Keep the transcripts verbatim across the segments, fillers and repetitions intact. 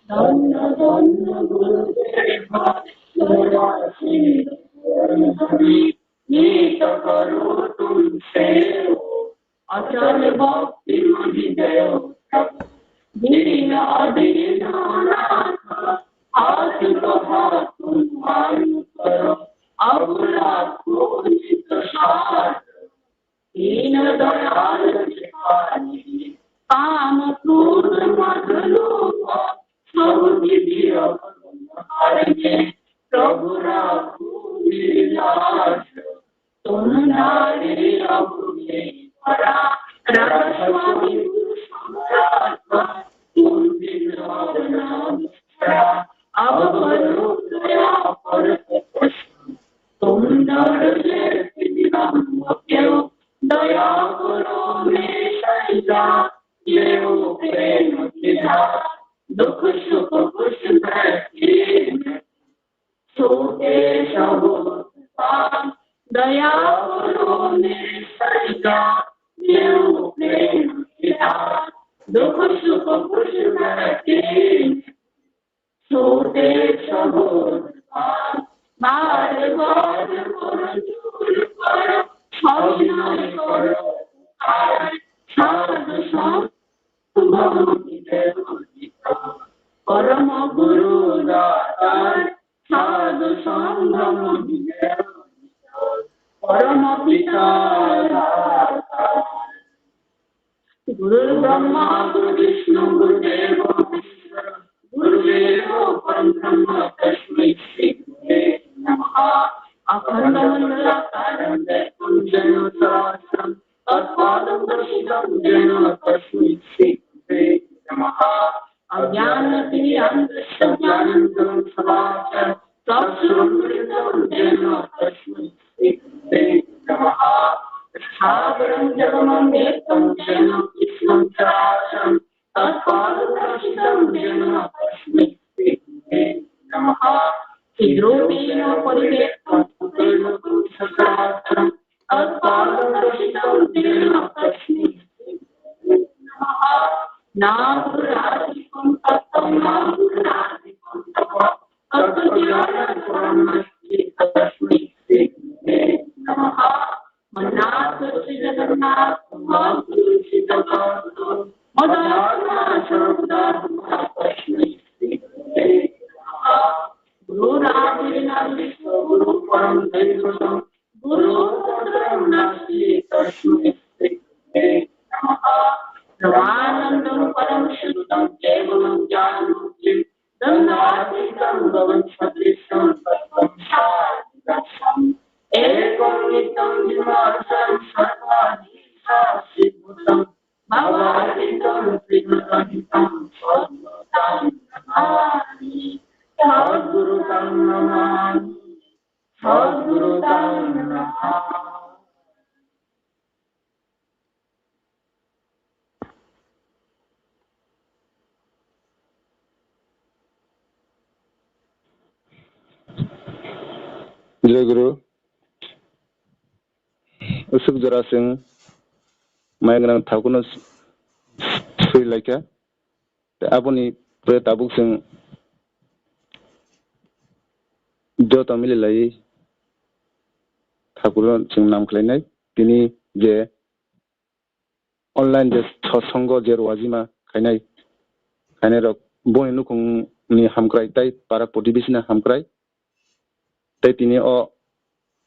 Dhanna, dhanna, Gurudeva, Nita karotum sevo, achal bhakti mani devo. Dina dina natha, hath badha tum karo, abala bonchit saath. Dina dayal kripa nidhi, kama krodha madha lobha, sab kisi avalomban karne, Prabhu rakho mere laaj. Tum nari Prabhu mere pran, Radha Swami Guru Samrat, tum bin bhavna mishra, ab karo daya par upasna. Tum dard se pidam ho kyo, daya karo mere saija, leo prem ki dhaar, dukh sukh kuch bhai ki nahi. Chhote sa bahut bad, daya karo mere saija, leo prem ki dhaar, dukh sukh kuch bhai ki nahi. Chhote sa bahut bad, baar baar karo chur karo, abhinoy karo pukar, sadhu sangh bahut hi darkar, param guru datar, sadhu sangh bahut hi darkar, param pita datar. Guru Brahma, Guru Vishnu, Guru Deva Maheshwara, Guru Devo Param Brahma, Tasmai Shri Gurave Namaha. Akhanda Mandalakarandam Jana Sahasram, Tatpadam Dashitam Jana, Tasmai Shri Gurave Namaha. Ajnanatimirandhasya jnananjanasalakaya, chakkhurunmilitam jena tasmai shri gurave namaha. Sthabaram jalamam yatham jena krishnam characharam, tatpadam dashitam jena tasmai shri gurave namaha. Khidrutena parivettam, putena purusha sahasram, tatpadam dashitam jena tasmai shri gurave namaha. Nagurudipam taptam, nagurudipam tapam, tattva jnanam param nasti, tasmai shri gurave namaha. Manasya se Jagannatha, Mahatma se Jagannatha, Mahatma Sarvadharma, tasmai shri gurave namaha. Gururaja Vishnu Guru Param Daivatam, Guru Putra Nasti, Tasmai Shri Gurave Namaha. Brahmanandam Param Suddham Kevalam Jnana Murtim, Dvandvatītam Gagan Sadrisham Tattvam Swamitvam. Ekam Nityam Vimarshaam Sarvadisha Sibhutam, Bhavatītam Triguna Rahitam Sadguru Taṃ Namāmi. Sadguru Taṃ Namāmi. Sadguru Taṃ Namāmi. Jai Guru. Usuk jora chwng mai gwnang thakuno swi laikha. Tei aboni pore tabuk chwng joto mili laiwi thakuno chwng nam khlainai. Tini je online je sotsongo je ruajima khainai, khainairok boni nukhungni hamkrai tei para protibesini hamkrai. Tei tini o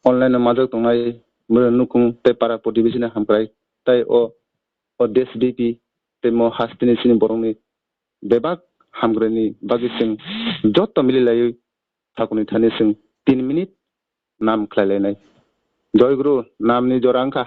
online o majak tongnai bwrwi nukhung tei para protibesini hamkrai tei o, o desbipi tei mo hasteni chini borokni bebak hamkraini bagwi chwng joto mili laiwi thakurni thani chwng tin minute nam khlai lainai. Jai Guru, namni jora wngkha.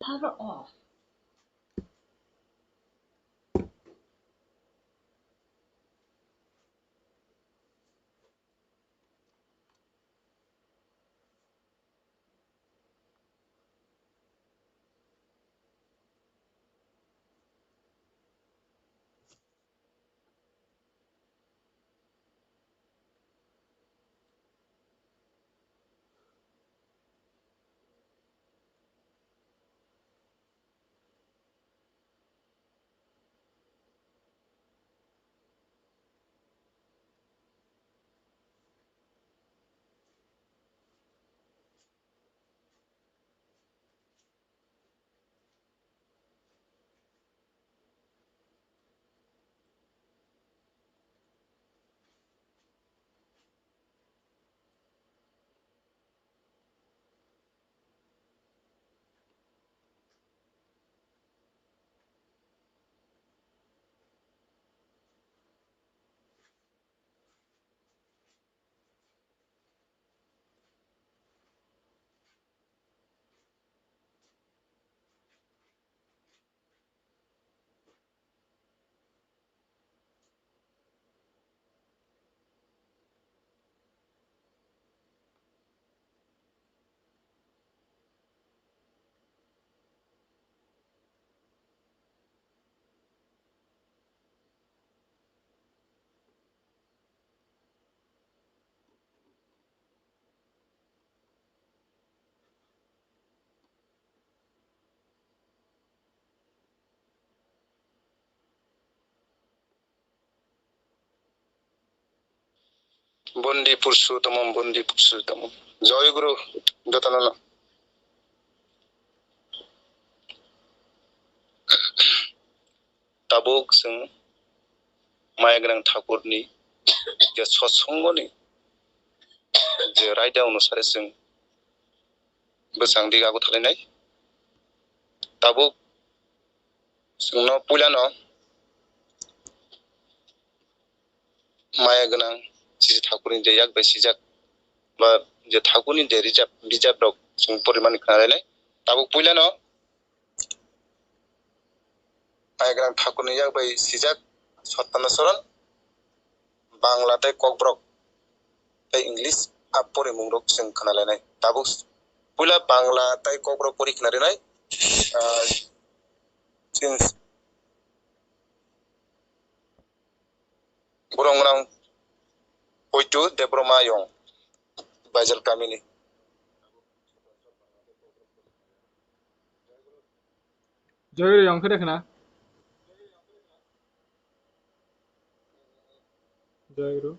Power off. Bondi Purshottama, Bondi Purshottama. Joy Guru, jotono. Tabuk chwng maya gwnang Thakurni je sotsongoni je raida onusare chwng bwsang diga gothalinai. Tabuk chwngno puilano maya gwnang siji Thakurni je yak bai sijak ba je Thakurni je rijab, bijap rok chwng porimani khna lainai. Tabuk puilano Maya gwnang Thakurni yak bai sijak Sattanna Soron, Bangla tei Kokborok tei English a porimungrok chwng khna lainai. Tabuk puila Bangla tei Kokborok pori khna rinai, ah, chwng Borok gwnang Poitu Debbarma yong Baijal kamini. Joy Guru yong khe de khna. Joy Guru.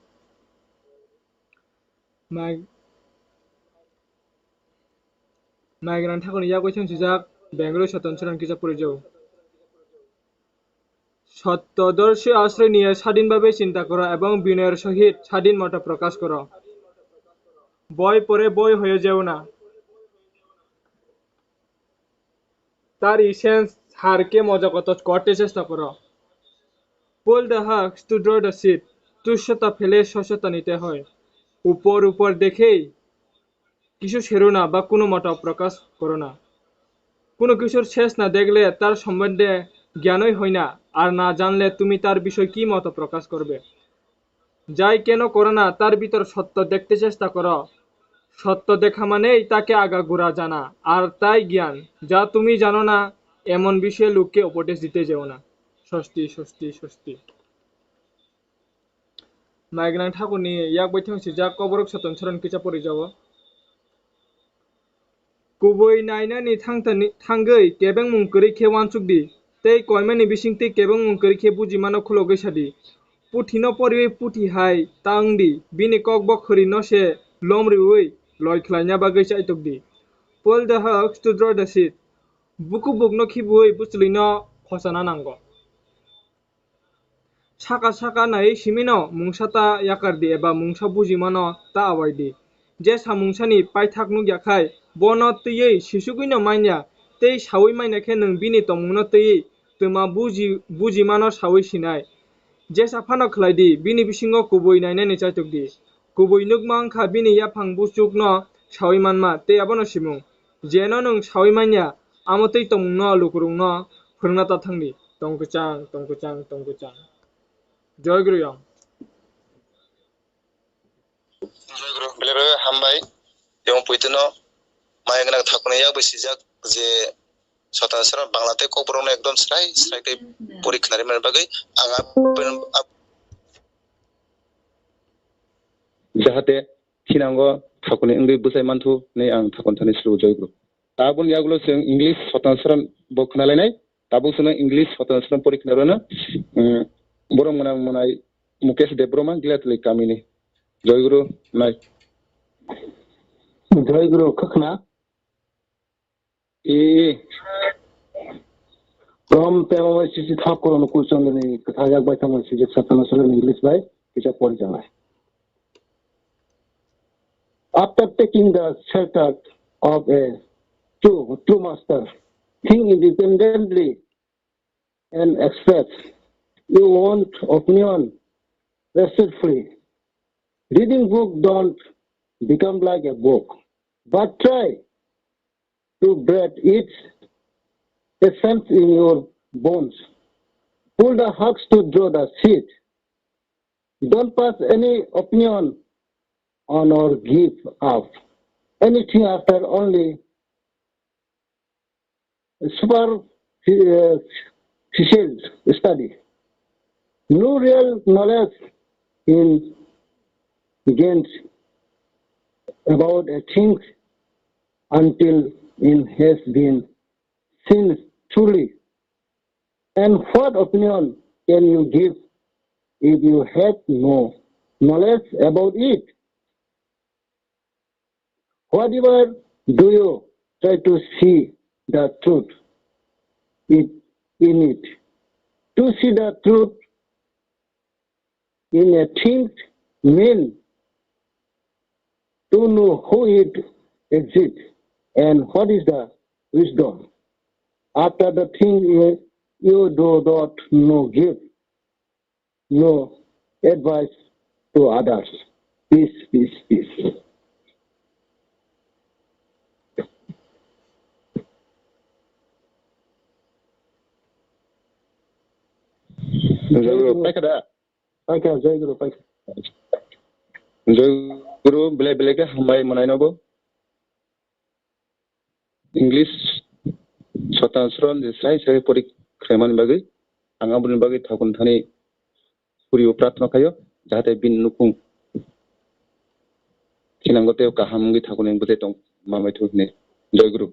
Mai, Mai gwnang Thakurni yak bai thang sijak Bengaluru Sattanna Soron kisa pori jago. সত্যদর্শী আশ্রয় নিয়ে স্বাধীনভাবে চিন্তা করো এবং বিনয়ের সহিত স্বাধীন মত প্রকাশ করো। বই পড়ে বই হয়ে যেও না। তার ইসেন্স হারকে মজা কত করতে চেষ্টা করো। Pull the hawks to draw the seed, তুচ্ছতা ফেলে স্বচ্ছতা নিতে হয়। উপর উপর দেখেই কিছু ছেড়ো না বা কোনো মত প্রকাশ করো না। কোনো কিছুর শেষ না দেখলে তার সম্বন্ধে জ্ঞানই হয় না, আর না জানলে তুমি তার বিষয়ে কি মত প্রকাশ করবে? যাই কেন করো না, তার ভিতর সত্য দেখতে চেষ্টা করো। সত্য দেখা মানেই তাকে আগাগোড়া জানা, আর তাই জ্ঞান। যা তুমি জানো না, এমন বিষয়ে লোককে উপদেশ দিতে যেও না। স্বস্তি, স্বস্তি, স্বস্তি। Mai gwnang Thakurni yak bai thang sijak Kokborok Sattanna Soron kisa pori jago. Kubui nainani thangtani-, thangwi kebengmung kwrwi khe uansuk di, tei koimani bisingtwi kebengmung kwrwi khe bujimano khulogwi sa di. Puthino poriwi puthi hai ta wng di, bini kok bo khwrwino se lom riwi loi khlaina bagwi chaitok di. Pull the hawks to draw the seed. Buku bukno khibiwi bwchlwino khosana nango. Saka saka naiwi simino mungsa ta yakar di eba mungsa bujimano ta awai di. Je samungsani paithak nukya khai, bono twiwi sisugwino manya, tei saui manya khe nwng bini tongmungno twiwi twma buji-, bujimano saui sinai. Jesa phano khlai di, bini bisingo kubui nainani chaitok di. Kubui nukma wngkha bini yaphang buchukno saui manma, tei abono simung. Jeno nwng saui manya, Amo tei tongmungno lukurokno phwrwngna ta thangdi. Tong kwchang, tong kwchang, tong kwchang. Joy Guru yang. Joy Guru, belai belai hambai. Yang puitino maya gwnang thakuni yak bai sijak je Sotan Sara Bangla tei Kokborokno ekdom srai srai tei pori khnari mani bagwi ang abo, abo jahate thinango thakuni wngwi bwsai manthu hinwi ang thakun thani suru Joy Guru. Tabun yagulo chwng English Sotan Sara bo khnalainai. Tabuk chwngno English Sotan Sara pori khnarwno, um, borok mwnang mwnai Mukesh Debbarma Gilatli kamini. Joy Guru nai. Joy Guru khwkhna. E. From Pema Sisi Thakur no Kulchondoni kwthajak bai tamo sijak Sotan Sara English bai kisa pori janai. After taking the shelter of a true, true master, think independently and express your own opinion respectfully. Reading book don't become like a book, but try to breathe its essence in your bones. Pull the hearts to draw the seed. Don't pass any opinion on or give up anything after only superficial study. No real knowledge in gained about a thing until it has been seen truly. And what opinion can you give if you have no knowledge about it? Whatever do you try to see the truth in, in it? To see the truth in a thing mean to know how it exists and what is the wisdom. After the thing you, you do not know, give no advice to others. Peace, peace, peace. Joy Guru, paikha da? Paikha, Joy Guru, paikha. Joy Guru, belai belai khe hambai mwnai nobo. English Sotan Sara je sai sai pori khlaimani bagwi ang aboni bagwi thakun thani surio prarthana khaio, jahate bini nukhung thinango tei kaham wngwi thakun wngwi tong mamai thu hwnwi. Joy Guru.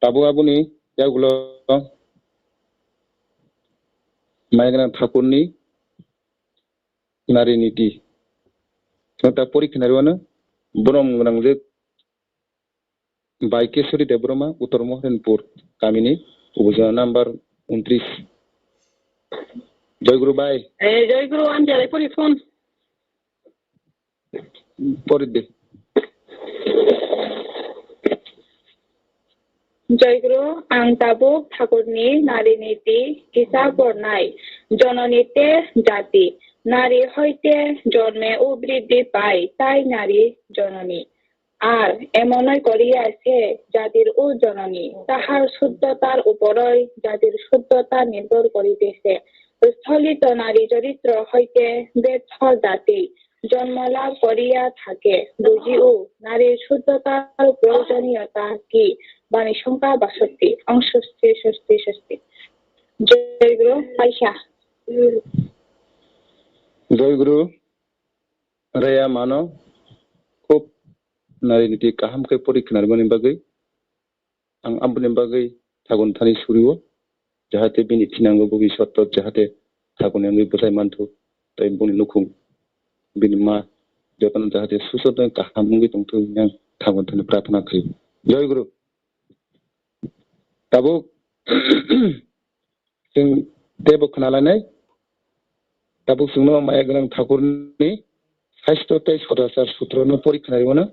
Tabuk aboni yagulo mai gwnang thakurni nari niti. Chwng ta pori khnari wano borom gwnang je Bai Keshwari Debbarma, Uttor Moharinpur kamini, ubujana number untris. Joy Guru bai. Eh, Joy Guru, ang jalai pori phone. Pori de. Joy Guru, ang tabuk Thakurni nari niti kisa pornai. Jononi te jati. Nari hoite jonme u briddhi pai, tai nari jononi. আর এমনই করিয়াছে জাতির ও জননী, তাহার শুদ্ধতার উপরই জাতির শুদ্ধতা নির্ভর করিতেছে। স্থলিত নারী চরিত্র হইতে ব্যর্থ জাতি জন্ম লাভ করিয়া থাকে। বুঝিও নারীর শুদ্ধতার প্রয়োজনীয়তা কি? বাণী সংখ্যা বাষট্টি, অংশ ছেষট্টি, ষষ্ঠী। জয় গুরু, paisa. Joy Guru, Raya mano, khub nari niti kaham khe pori khnarmani bagwi, ang aboni bagwi thagun thani surio, jahate bini thinango bwbwi sotto, jahate thagun wngwi bwthai manthu, tei bini nukhung, bini ma, jotono jahate susoto kaham wngwi tongthu hwnwi ang thagun thani prarthana khaio. Joy Guru. Tabuk chwng teibo khwnalainai. Tabuk chwngno maya gwnang Thakurni saisto tei sodachar sutrono pori khnariwano.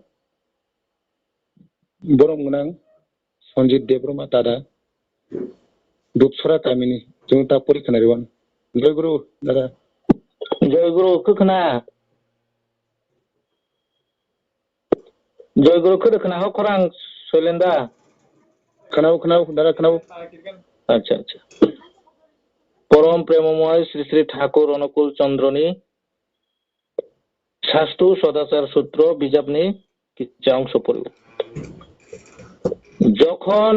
Borom gwnang Sanjit Debbarma tada Dupsora kamini chwng ta pori khnariwano. Joy Guru dada. Joy Guru khwkhna. Joy Guru khwrwk khna ho khorang soilenda. Khwnao, khwnao, dada, khwnao. Acha, acha. Porom premomoy Sri Sri Thakur Onukul Chandroni Sastu Sodachar Sutro bijapni kisa ongso poribo. যখন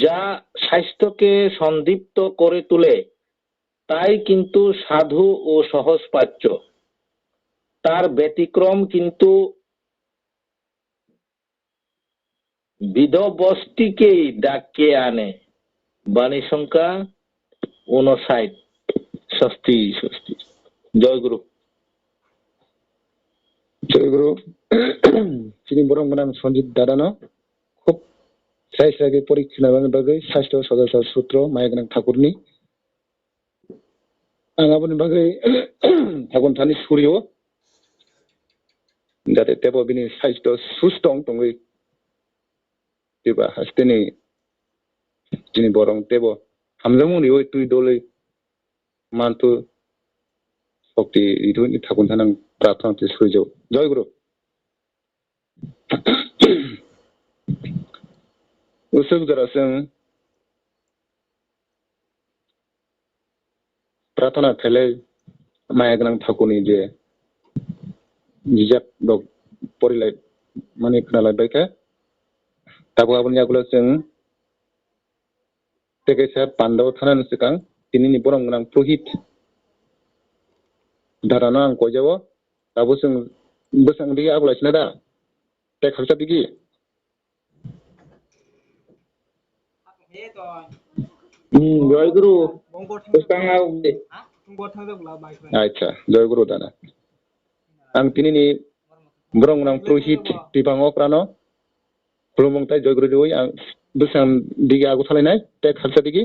যা স্বাস্থ্যকে সন্দীপ্ত করে তোলে, তাই কিন্তু সাধু ও সহজপাচ্য। তার ব্যতিক্রম কিন্তু বিধবস্তিকেই ডাকে আনে। বাণী সংখ্যা ঊনষাট। স্বস্তি, স্বস্তি। জয় গুরু। জয় গুরু। Chini borok gwnang Sanjit dada no khub srai srai khe porikha khlaimani bagwi Sastro Sodachar Sutro maya gwnang Thakurni. Ang aboni bagwi Thakur thani surio, jate tebo bini saisto sustong tongwi Tripura hasteni chini borok tebo hamjakmung riwi twi dolwi mantu sokti ritwi Thakur thani ang prarthana twi surijao. Jai Guru. Usuk jora chwng prarthana khailai maya gwnang Thakurni je jijak rok porilai mani khwnalai bai khe. Tabuk aboni yagulo chwng tei kaisa pandao thanani swkang tinini borok gwnang Purohit Dharano ang koijao. Tabuk chwng bwsang digi agulo sina da? Tei khaksa digi. Hmm, Jai Guru. Bwskang au. Acha, Jai Guru dana. Ang tinini borok gwnang Purohit Tipang Okrano khulumung tai Jai Guru riwi ang bwsang digi agu thalainai tei khaksa digi.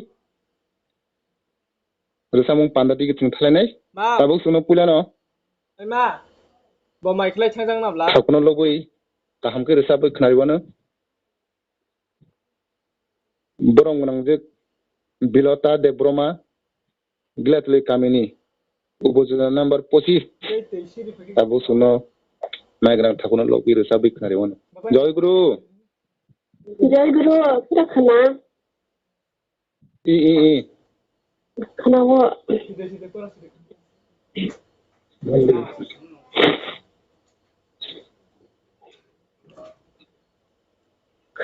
Rwchapmung panda digi chwng thalainai. Ma. Tabuk chwngno puilano. Oi ma. Bo mai khlai changjak na bla? Thakurno lobwi kaham khe rwchapwi khwnariwano. Borok gwnangjak Bilota Debbarma, Gilatli kamini, Upojila number pochis. Tabuk chwngno mai gwnang Thakurno lobwi rwchapwi khwnariwano. Jai Guru. Jai Guru, pura khna. I, i, i. Khna o.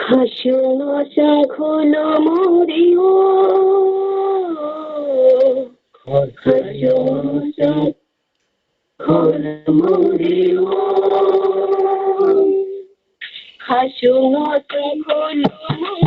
Khasungno chwng khulumung rio. Khasungno chwng khulumung rio. Khasungno chwng khulumung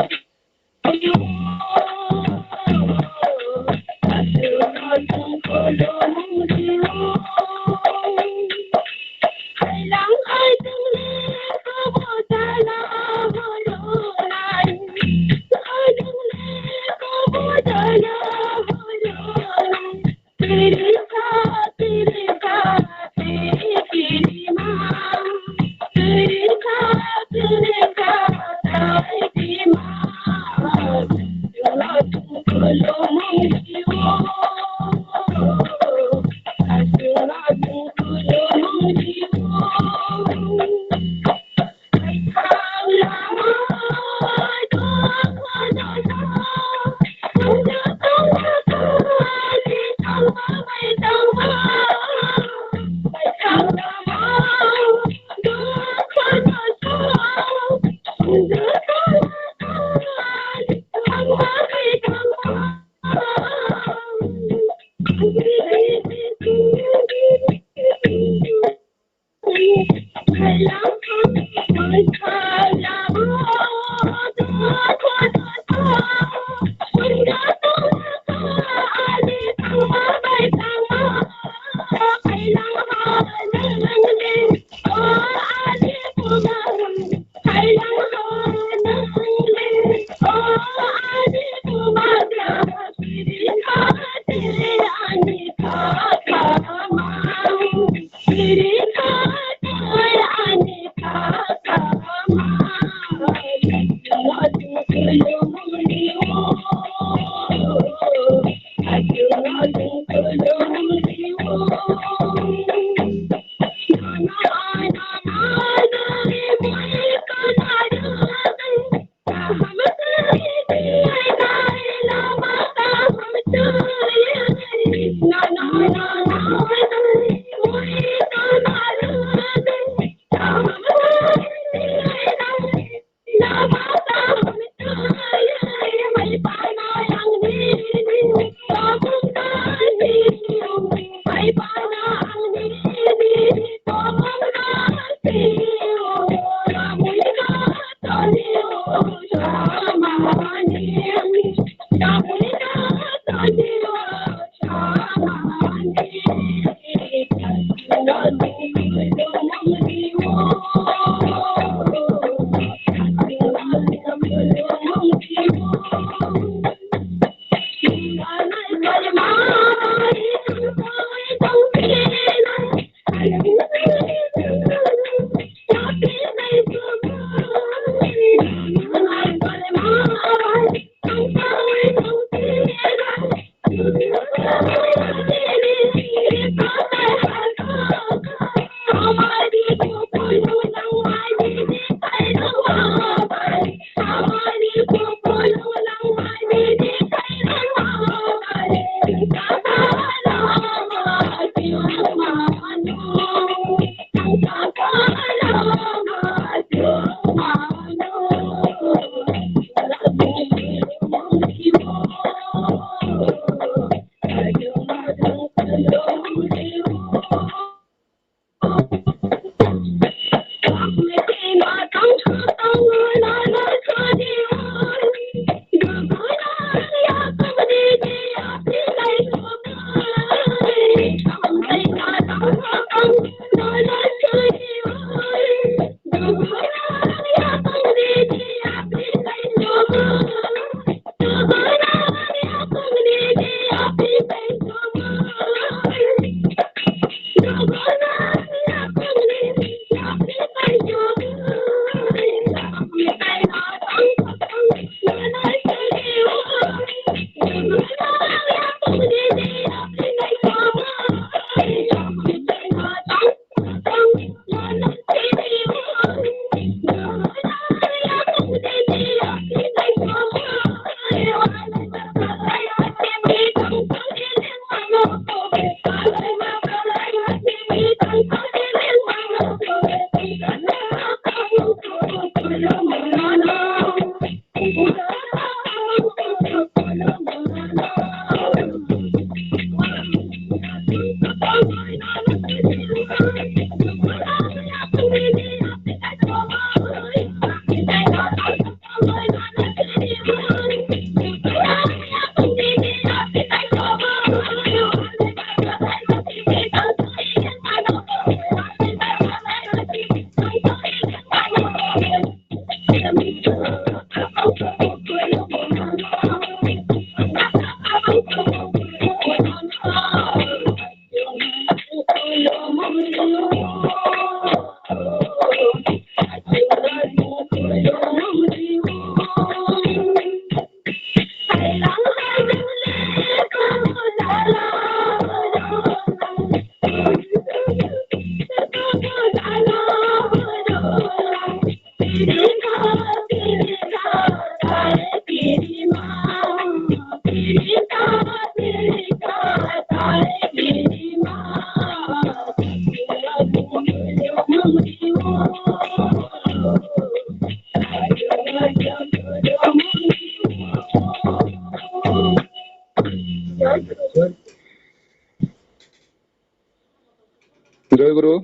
Joy Guru,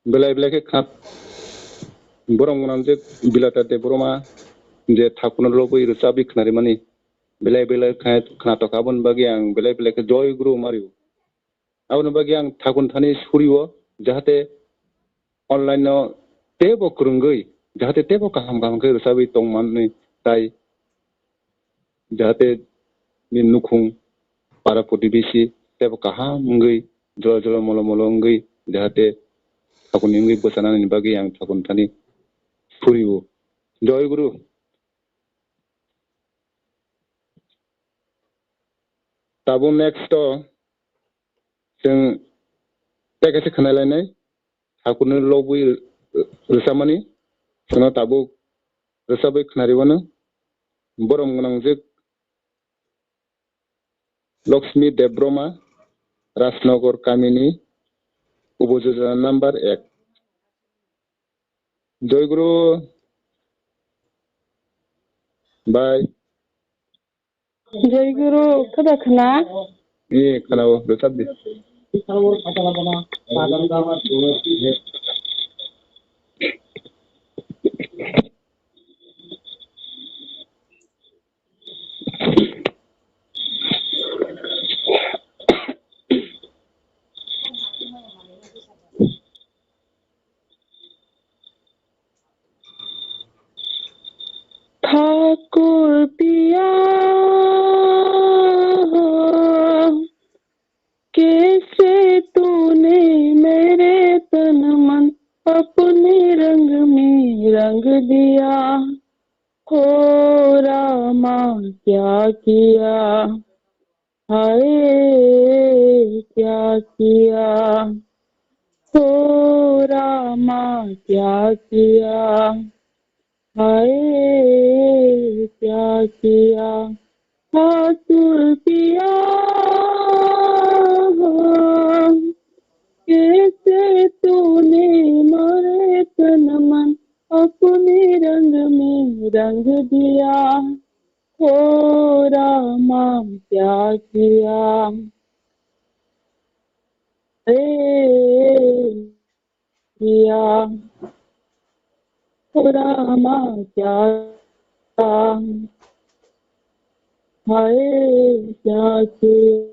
belai belai khe khat borok mwnam je Bilata Debbarma je thakuno lobwi rwchabwi khnarimani belai belai khe khnatok aboni bagwi ang belai belai khe Joy Guru mario. Aboni bagwi ang thakun thani surio, jahate online no teibo kwrwngwi, jahate teibo kaham kaham khe rwchabwi tongmani, tai jahate ni nukhung para putibisi teibo kaham wngwi, jolo jolo molo molo wngwi, jahate thakun wngwi bwchanani bagwi ang thakun thani surio. Joy Guru. Tabuk next o chwng tei kaisa khwnai lainai, thakurni lobwi rwchapmani, chwngno tabuk rwchapwi khwnariwano. Borom gwnangjwk Lakshmi Debbarma, Rajnagar kamini, upojila number ek. Jai Guru. Bye. Jai Guru, kada khna? Ee, khna o, rwchap di. Thakur piya, kaise tune mere tan man apne rang mein rang diya, ho Rama kya kiya. हाय क्या किया, हो रामा क्या किया, हाय क्या किया, ठाकुर पिया, कैसे तूने मेरे तन मन अपने रंग में रंग दिया। हो रामा क्या किया, हे किया, हो रामा क्या किया, हाय क्या किया।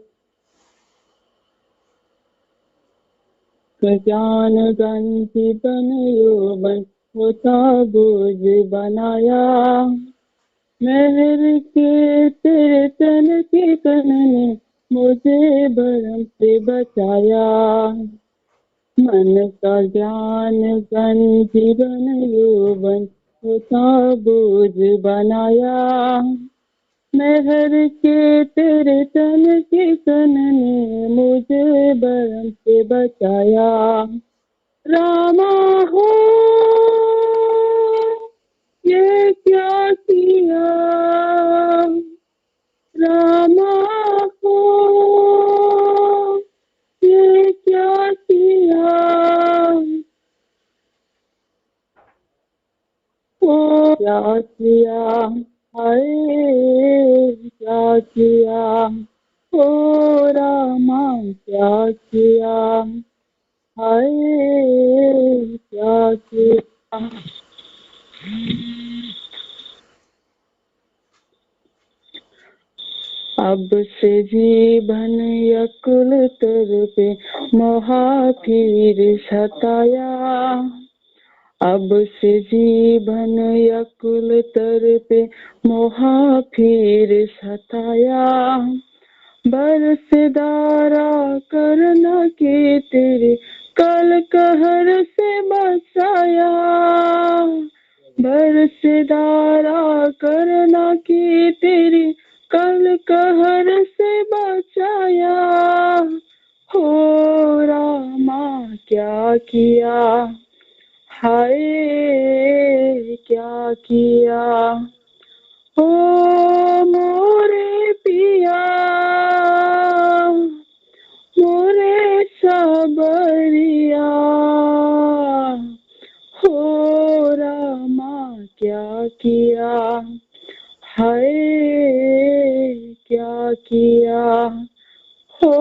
ज्ञान गंज बन यौवन होता बोझ बनाया। मेहर के तेरे तन के कण ने मुझे भरम से बचाया। मन का ज्ञान गंज बन यौवन होता बोझ बनाया। मेहर के तेरे तन के कण ने मुझे भरम से बचाया। रामा हो, ये क्या किया, रामा हो, ये क्या किया, ओ क्या किया, हाय क्या किया, ओ रामा क्या किया, हाय क्या किया। अब से जीवन यकुल तर पे मोहा फिर सताया। अब से जीवन यकुल तर पे मोहा फिर सताया। बरस धारा करना के तेरे कल कहर से बचाया। बरस धारा करना के तेरे कल कहर से बचाया। हो रामा क्या किया, हाय क्या किया, ओ मोरे पिया, मोरे सावरिया, हो रामा क्या किया, हाय क्या किया, हो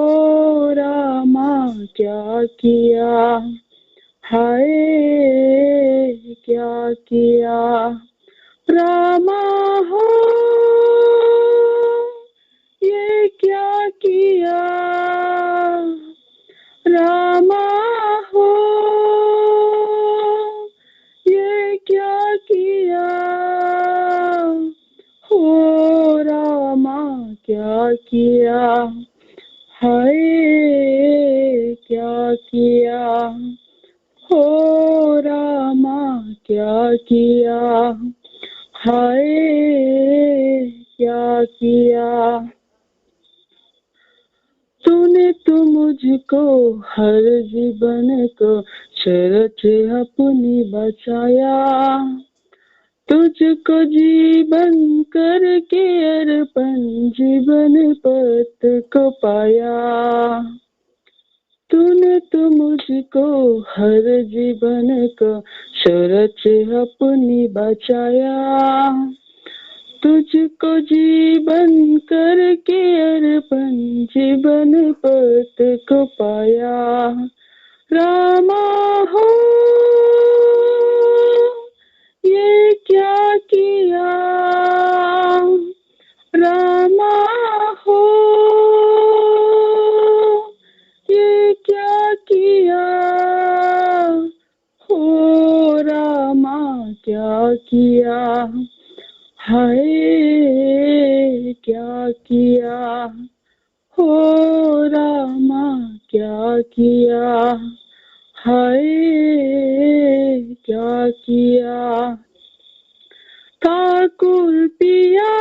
रामा क्या किया, हाय क्या किया। रामा हो, ये क्या किया, रामा हो, ये क्या किया, हो रामा क्या किया, हाय क्या किया, हो रामा क्या किया, हाय क्या किया। तूने तो मुझको हर जीवन को शर्त अपनी बचाया। तुझको जीवन करके अर्पण जीवन पथ को पाया। तूने तो मुझको हर जीवन का शरच अपनी बचाया। तुझको जीवन करके अर्पण जीवन पथ को पाया। रामा हो, ये क्या किया? रामा हो, ये क्या किया? हो रामा, क्या किया? हाय, क्या किया? हो रामा, क्या किया? हाय, क्या किया? ठाकुर पिया,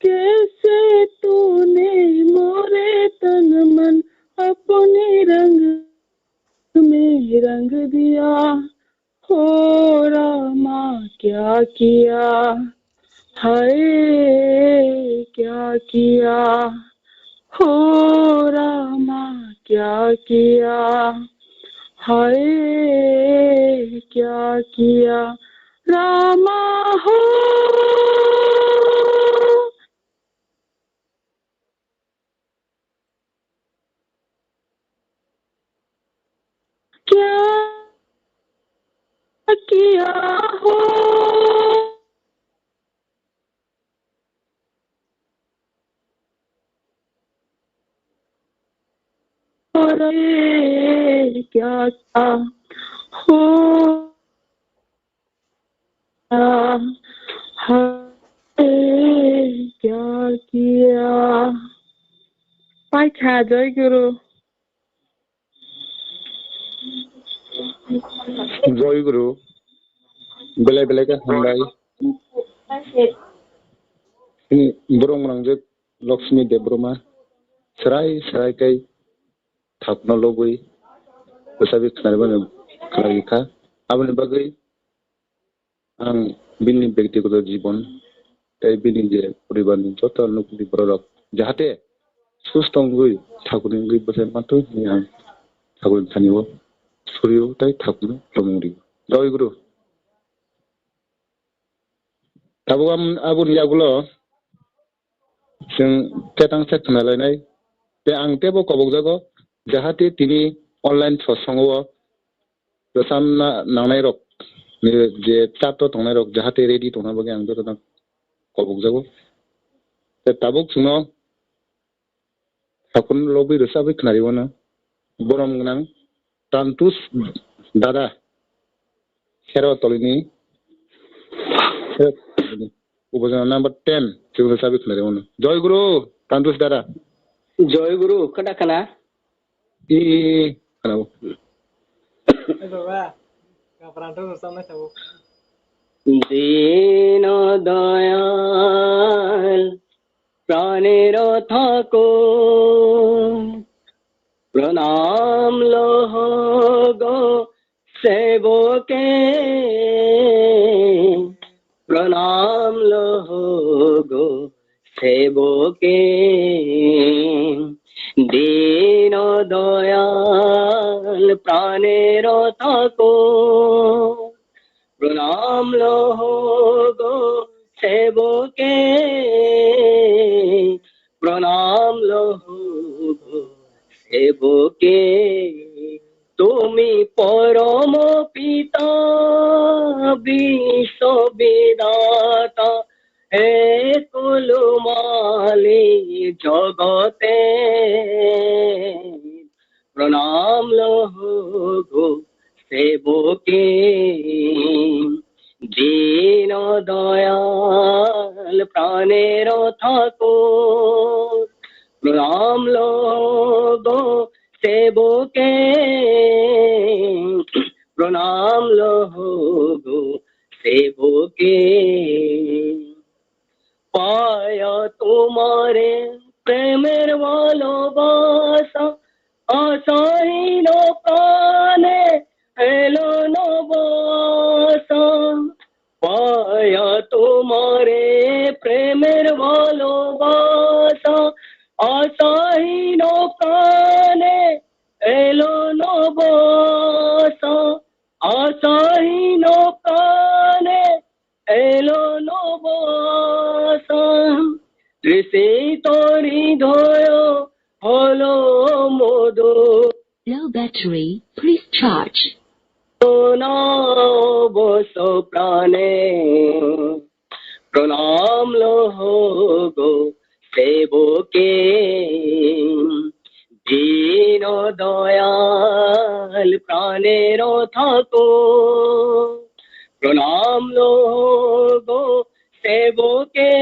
कैसे तूने मोरे तन मन अपने रंग में रंग दिया। हो रामा, क्या किया? हाय, क्या किया? हो रामा, क्या किया? हाय, क्या किया? रामा हो, क्या किया हो? अरे क्या किया हो? हाय, क्या किया? पाइखा, जय गुरु। Joy Guru, belai belai khe hambai. Chini borok mwnangjak Lakshmi Debbarma, srai srai khe thakno lobwi bwsabi khnaribani khlai kha. Aboni bagwi ang bini bektigoto jibon tei bini je poribarni joto nukni bororok jahate susto wngwi thakurni wngwi bwsai manthwi hwnwi ang thakurni thani-o surio tei thakurno tongmung rio. Joy Guru. Tabuk am-, aboni yagulo chwng tetang se khwnalainai. Tei ang teibo kobokjago, jahate tini online satsang o rwchamna nangnairok, je chat o tongnairok, jahate ready tongna bagwi ang jotono kobokjago. Tei tabuk chwngno Sakun lobwi rwchabwi khnari wano. Borom gwnang Tantus dada. Khero tolini. Khero tolini. Ubojana number ten. Chwng rwchabwi khnari wano. Joy Guru, Tantus dada. Joy Guru, khada khana. I, i, i, khana bo. Baba, kapran to sam na sabo. Dino dayal. প্রাণের ঠাকুর, প্রণাম লহ গো সেবকে, প্রণাম লহ গো সেবকে। দীন দয়াল প্রাণের ঠাকুর, প্রণাম লহ গো সেবকে, প্রণাম লহ গো সেবকে। তুমি পরম পিতা, বিশ্ববিধাতা, হে কুলমালি জগতে। প্রণাম লহ গো সেবকে। দীন দয়াল প্রাণের ঠাকুর, প্রণাম লহ গো সেবকে, প্রণাম লহ গো সেবকে। পায়া তোমারে প্রেমের ভালোবাসা, আশাহীন প্রাণে এলো নবাসা। দয়া তোমারে প্রেমের ভালোবাসা, আশাহীন প্রাণে এলো নব আশা, আশাহীন প্রাণে এলো নব আশা। তৃষিত হৃদয় হলো মধু। Low battery, please charge. না অবশ্য প্রাণে প্রণাম লহ গো সেবকে, দীন দয়াল প্রাণের ঠাকুর। প্রণাম লহ গো সেবকে,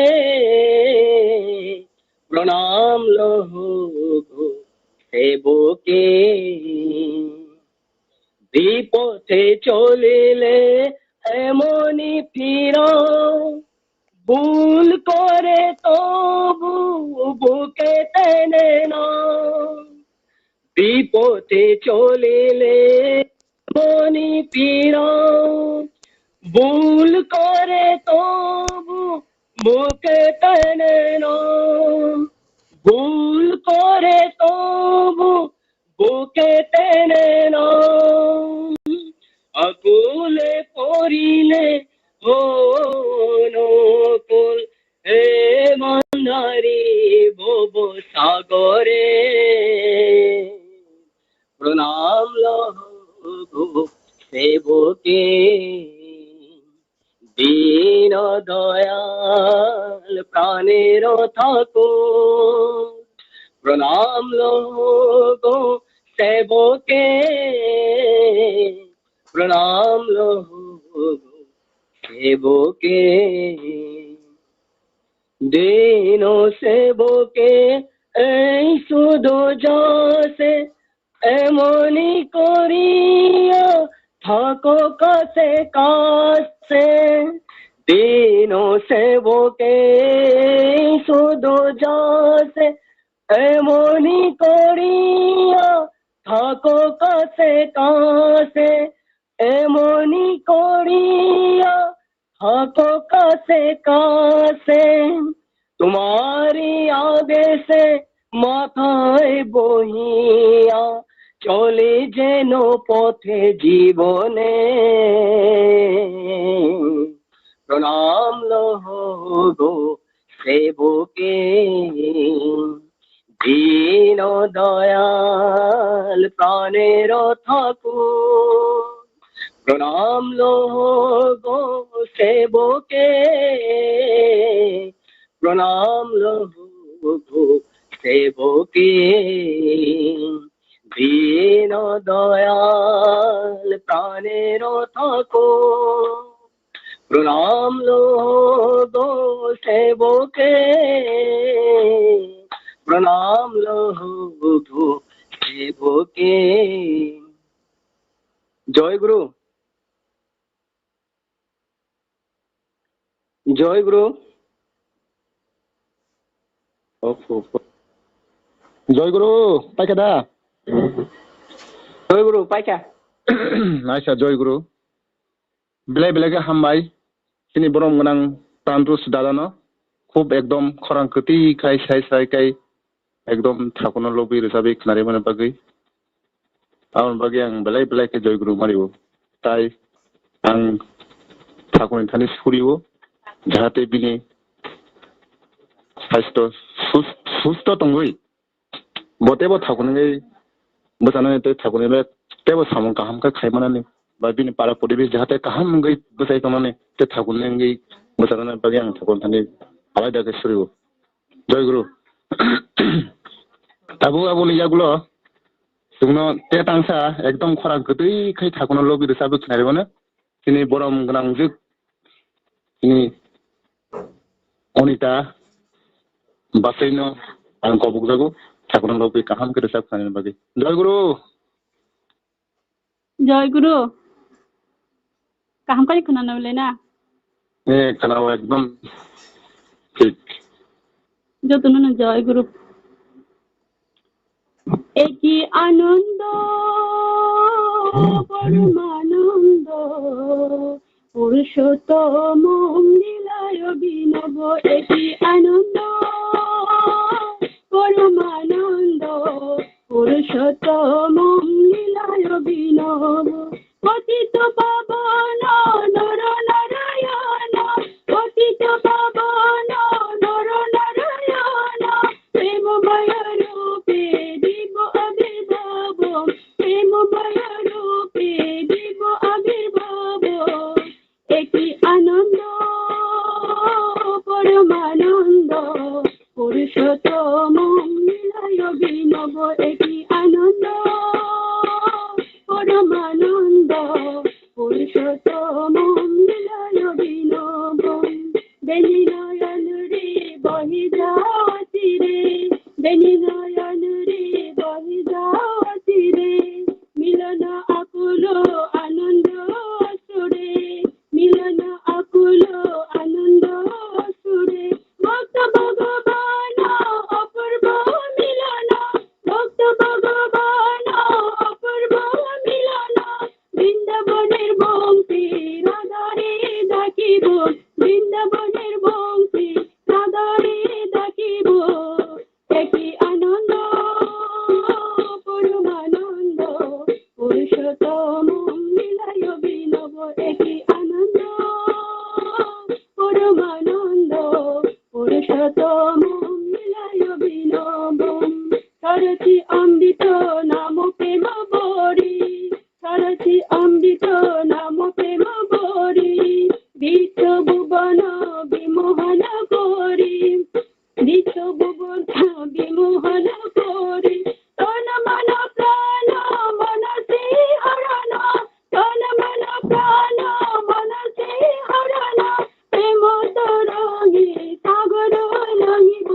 প্রণাম লহ গো সেবকে। বিপথে চলিলে এমনই ফিরা, ভুল করে তবু বুকে টেনে না। বিপথে চলিলে এমনই ফিরা, ভুল করে তবু বুকে টেনে না। ভুল করে তবু বুকে টেনে না। আকুলে পড়িলে হনকুল, হে ভান্ডারি ভব সাগরে। প্রণাম লহ গো সেবকে, দীন দয়াল প্রাণের ঠাকুর। প্রণাম লহ গো সেবকে, প্রণাম লহ গো সেবকে। দীন সেবকে এই শুধু যাসে, এমনি করিয়া থাকো কাছে কাছে। দীন সেবকে এই শুধু যাসে, এমনি করিয়া থাকো কাছে কাছে। এমনি করিয়া থাকো কাছে কাছে, তোমারই আদেশে মাথায় বহিয়া চলি যেন পথে জীবনে। প্রণাম লহ গো সেবকে, দীন দয়াল প্রাণের ঠাকুর। প্রণাম লহ গো সেবকে, প্রণাম লহ গো সেবকে। দীন দয়াল প্রাণের ঠাকুর। প্রণাম লহ গো সেবকে, প্রণাম লহ গো সেবকে। জয় গুরু। জয় গুরু। জয় গুরু, paikha da? Joi guru, paikha. Aisa, joi guru. Belai belai khe hambai. Chini borom gwnang Tanrus dadano. Khub ekdom khorang kwtwi khai, sai sai khai. Ekdom thakuno lobwi rwchabwi khwnarwi mani bagwi. Aboni bagwi ang belai belai khe joi guru mario. Tai ang thakurni thani surio, jahate bini saisto sus-, susto tongwi bo teibo thakurni bwchanani tei thakurni bek teibo samung kaham khe khaimanani ba bini para poribesh jahate kaham wngwi bwchai tongnani tei thakurni wngwi bwchanani bagwi ang thakurni thani alaida khe surio. Joi guru. Tabuk aboni yagulo chwngno te tangsa ekdom khorang kwtwi khai thakuno lobwi rwchabwi khwnarwi mano. Chini borom gwnangjwk chini Onita Basaino ang kobokjago thakuno lobwi kaham khe rwchap khwnarwi bagwi. Joi guru. Joi guru. Kaham khe khwnana le na? Eh, khwnao ekdom thik. Jotono no joi guru. Eki anando, pormanando, Purushottam লীলায় বিনব একি আনন্দ, পরমানন্দ, পুরুষোত্তম লীলায় বিনব। পতিত পাবন নর নারায়ণ, পতিত পাবন নর নারায়ণ, প্রেমময় রূপে দিব আবির্ভাব, প্রেমময় রূপে দিব আবির্ভাব। একই আনন্দ, পরমানন্দ, পুরুষোত্তম লীলায় বিনব। একই আনন্দ, পরমানন্দ, পুরুষোত্তম লীলায় বিনব। বেনি নয়ন রে বহি যাও তীরে, বেনি নয়ন রে বহি যাও তীরে, মিলন আকুল আনন্দ সুরে, মিলন আকুল আনন্দ সুরে। ভক্ত ভগবান অপূর্ব মিলন, ভক্ত ভগবান অপূর্ব মিলন। বৃন্দাবনের বংশী রাধারে ডাকিব, বৃন্দাবনের বংশী রাধারে ডাকিব। একই আনন্দ, পরমানন্দ, পুরুষোত্তম লীলায় বিনব। একই আনন্দ, পরমানন্দ, পুরুষোত্তম লীলায় বিনব। সারথি অমৃত নাম প্রেম বরি, সারথি অমৃত নাম প্রেম বরি, বিশ্ব ভুবন বিমোহন করি। বিশ্বভুবন বিমোহন করি, তন মন প্রাণ মনসে হরণ, তন মন প্রাণ মনসে হরণ। প্রেম তরঙ্গে সাগর লঙ্ঘিব,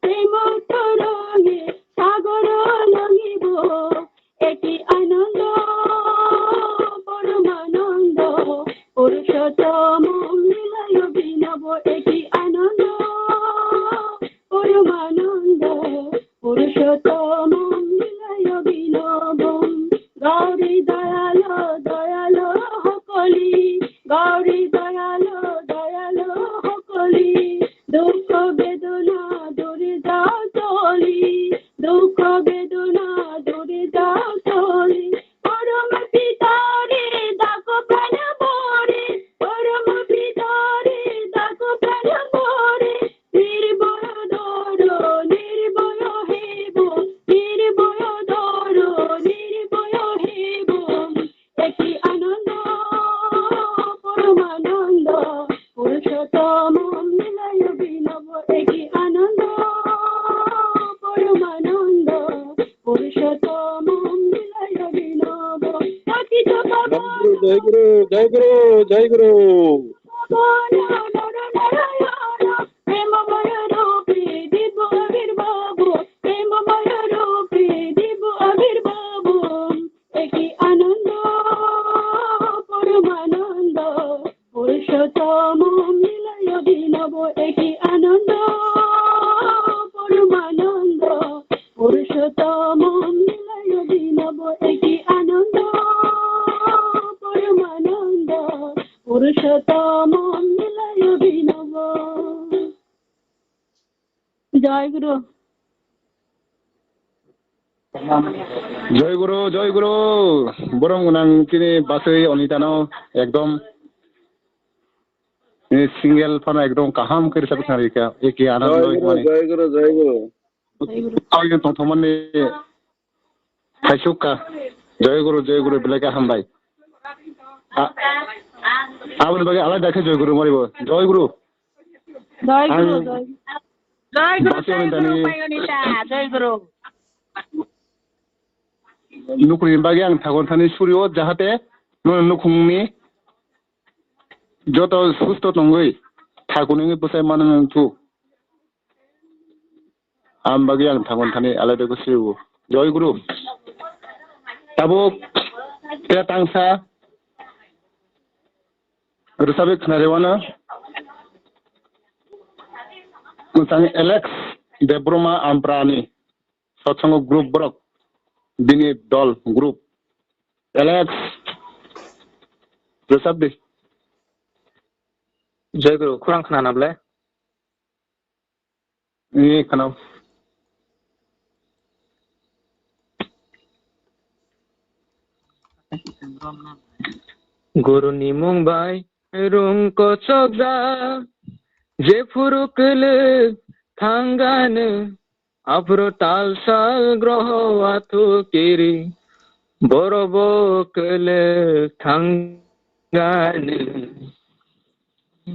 প্রেম তরঙ্গে সাগর লঙ্ঘিব। একই আনন্দ, পরমানন্দ, পুরুষোত্তম লীলায় বিনব। একই আনন্দ, পরমানন্দ, পুরুষোত্তম লীলায় বিনব। গৌরী দয়াল দয়াল হকলি, গৌরী দয়াল দয়াল হকলি, দুঃখ বেদনা দূরে যাও চলি, দুঃখ বেদনা দূরে যাও চলি। পরম পিতারে ডাকো প্রাণ ভরে, পরম পিতারে ডাকো প্রাণ ভরে। নির্ভয় ধরো, নির্ভয় হেব, নির্ভয় ধরো, নির্ভয় হেব। একই আনন্দ, পরমানন্দ, পুরুষোত্তম লীলায় বিনব। একই আনন্দ, পরমানন্দ, পুরুষোত্তম লীলায় বিনব। পতিত পাবন জয় গুরু, জয় গুরু, জয় গুরু। পাবন নর নারায়ণ, প্রেমময় রূপে দিব আবির্ভাব, প্রেমময় রূপে দিব আবির্ভাব। একই আনন্দ, পরমানন্দ, পুরুষোত্তম লীলায় বিনব। একই আনন্দ, পরমানন্দ, পুরুষোত্তম লীলায় বিনব। একই আনন্দ, পরমানন্দ, পুরুষোত্তম লীলায় বিনব। জয় গুরু। জয় গুরু, জয় গুরু। Borom gwnang chini bachwi Onitano ekdom single phano ekdom kaham khe rwchapwi khna rikha. Eke anando joi guru, hwnmani. Joi guru, joi guru. Tongthokmani Thaisukha. Joy Guru, Joy Guru, belai khe hambai. A-, aboni bagwi alai dakhe Joy Guru maribo. Joy Guru. Joy Guru, ang Joy Guru. Joy Guru, basi Joy Guru, Onitani Pai Onita, Joy Guru. Nukhungni bagwi ang thagon thani surio, jahate nono nukhungni joto susto tongwi thakunwi bwsai mano nang thu. Am bagwi ang thangon thani alai de gusriu. Joy Guru. Tabuk te tangsa rwchapwi khna rewano. Mwchang Alex Debbarma Amprani. Sotsango group borok. Bini dol group. Alex. Rwchap di. Jai Guru, khorang khna na ble? Ee, khna. Guru ni mung bai rung kochok da, jephuru kwlwk thangano, aphuru tal sal groho wathu kiri, borobo kwlwk thangano.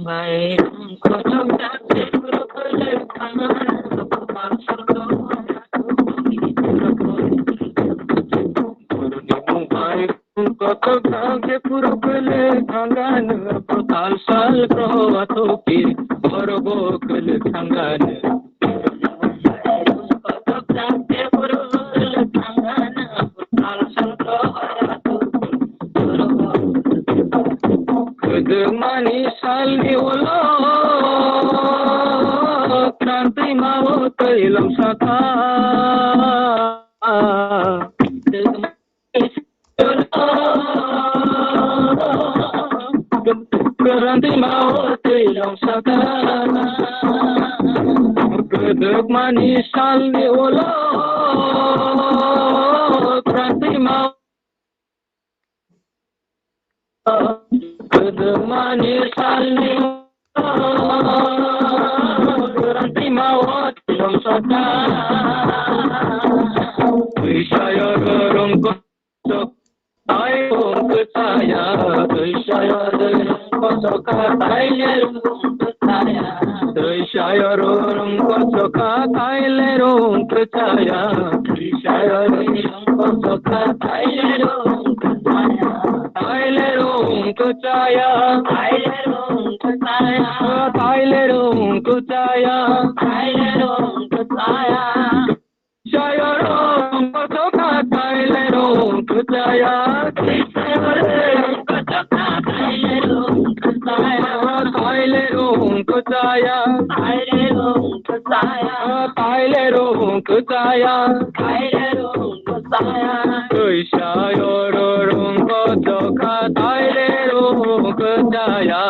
Bai rung kochok da, jephuru kwlwk thangano, aphuru tal sal groho wathu kiri, borobo kwlwk thangano. Guru ni mung bai rung kochok da, jephuru kwlwk thangano, aphuru tal sal groho wathu kiri, borobo kwlwk thangano. Kwdwkmani salni ulo, kwrantwi ma-o twi longsa kha. Kwrantwi ma-o twi longsa kha. Kwdwkmani salni ulo, kwrantwi ma-o, kwdwkmani salni ulo, kwrantwi ma-o twi longsa kha. Twi sayo rwrwng kochok tai rung kwchaya, twi sayo rwrwng kochok kha tai le rung kwchaya. Twi sayo rwrwng kochok kha tai le rung kwchaya. Twi sayo rwrwng kochok kha tai le rung kwchaya. Tai le rung kwchaya. Tai le rung kwchaya. Tai le rung kwchaya. Tai le rung kwchaya. Sayo rung kochok kha tai le rung kwchaya. Sayo rung kochok kha tai le rung kwchaya. Tai le rung kwchaya. Tai le rung kwchaya. Tai le rung kwchaya. Tai le rung kwchaya. Twi sayo rwrwng kochok kha tai le rung kwchaya.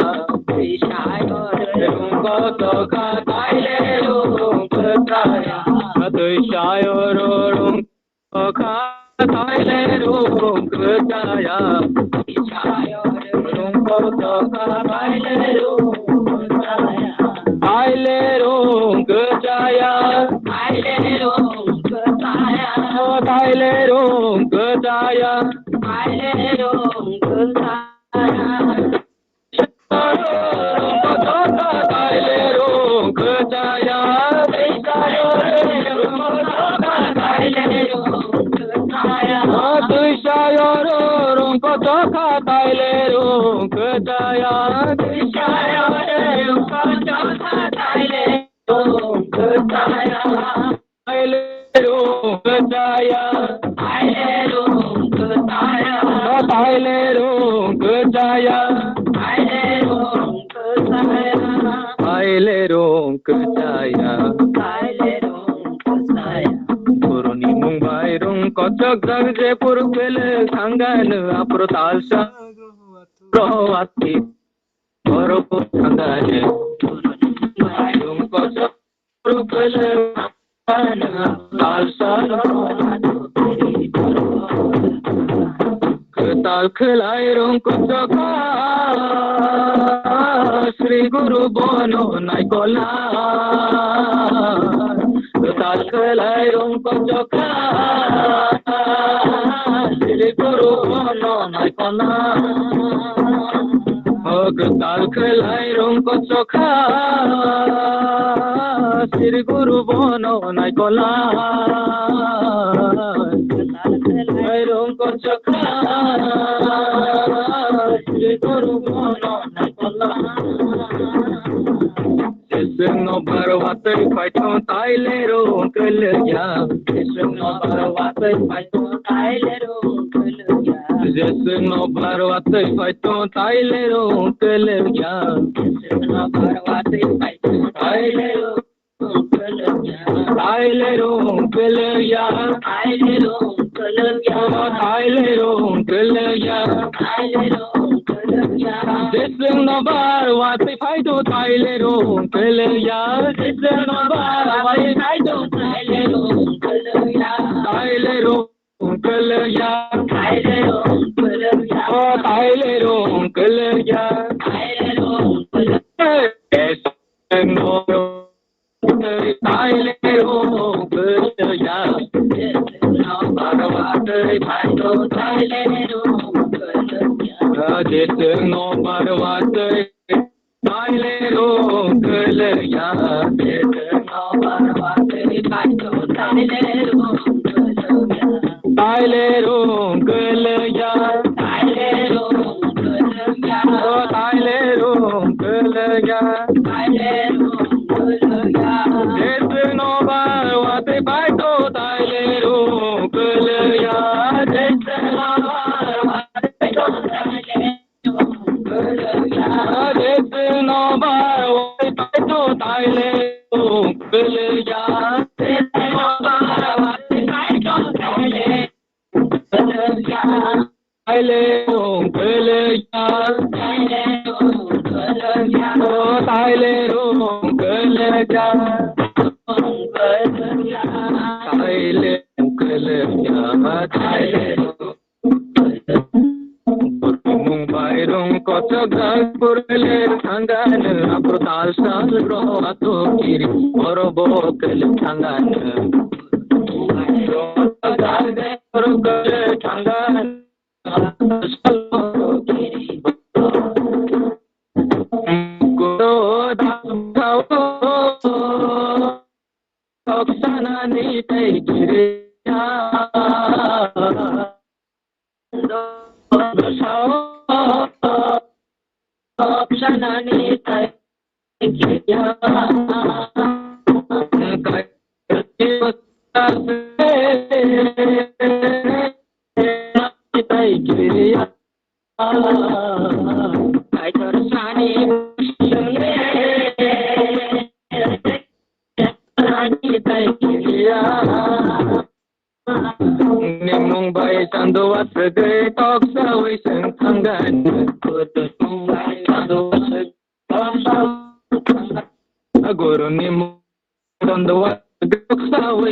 Twi sayo rwrwng kochok kha tai le rung kwchaya. Twi sayo rwrwng kochok kha tai le rung kwchaya. Twi sayo rwrwng kochok kha tai le rung kwchaya. Tai le rung kwchaya. Tai le rung kwchaya. Tai le rung kwchaya. Tai le rung kwchaya. Twi sayo rwrwng kochok kha tai le rung kwchaya. Twi sayo rwrwng kochok kha tai le rung kwchaya. Tai le rung kwchaya. Tai le rung kwchaya. Tai le rung kwchaya. Tai le rung kwchaya. Tai le rung kwchaya. Tai le rung kwchaya. Guru ni mung bai rung kochok jak, jephuru kwlwk thangano, aphuru tal sal groho wathu kiri, borobo thangano. Guru ni mung bai rung kochok Kwtal khlai rung kochok kha, Sri Guru bono naikolai. Kwtal khlai rung kochok kha, Sri Guru bono naikolai. O kwtal khlai rung kochok kha, Sri Guru bono naikolai. Kwtal khlai rung kochok kha, Sri Guru bono naikolai. Jeswng no bar watwi phaithung tai le rung kwlwkya. Jeswng no bar watwi phaithung tai le rung kwlwkya. Jeswng no bar watwi phaithung tai le rung kwlwkya. Jeswng no bar watwi phaithung tai le rung kwlwkya. Tai le rung kwlwkya. Tai le rung kwlwkya. Tai le rung kwlwkya. Tai le rung kwlwkya. Jisung no bar watwi phai do taile rung kwlwya. Jisung no bar watwi phai do taile rung kwlwya. Taile rung kwlwya. Taile rung kwlwya. O taile rung kwlwya. Taile rung kwlwya. Jisung no Taile rung kwlwya. Taile rung kwlwya. O taile rung kwlwya. Taile rung kwlwya. Jisung no bar watwi phai do taile rung kwlwya. Jisung no bar watwi phai do taile rung kwlwya. Jisung no bar watwi phai do taile rung kwlwya. Jisung no bar watwi phai do taile Taile rung kwlwya. Taile rung kwlwya. O taile rung kwlwya. Taile rung kwlwya. Taile rung kwlwya. Mung bai rung kochok dak purle thangano. Apro tal sal ro ato kiri oro bo kwlwk thangano. Nimung bai chando aswgwi toksawi chwng thangani. Guru nimung chando aswgwi toksawi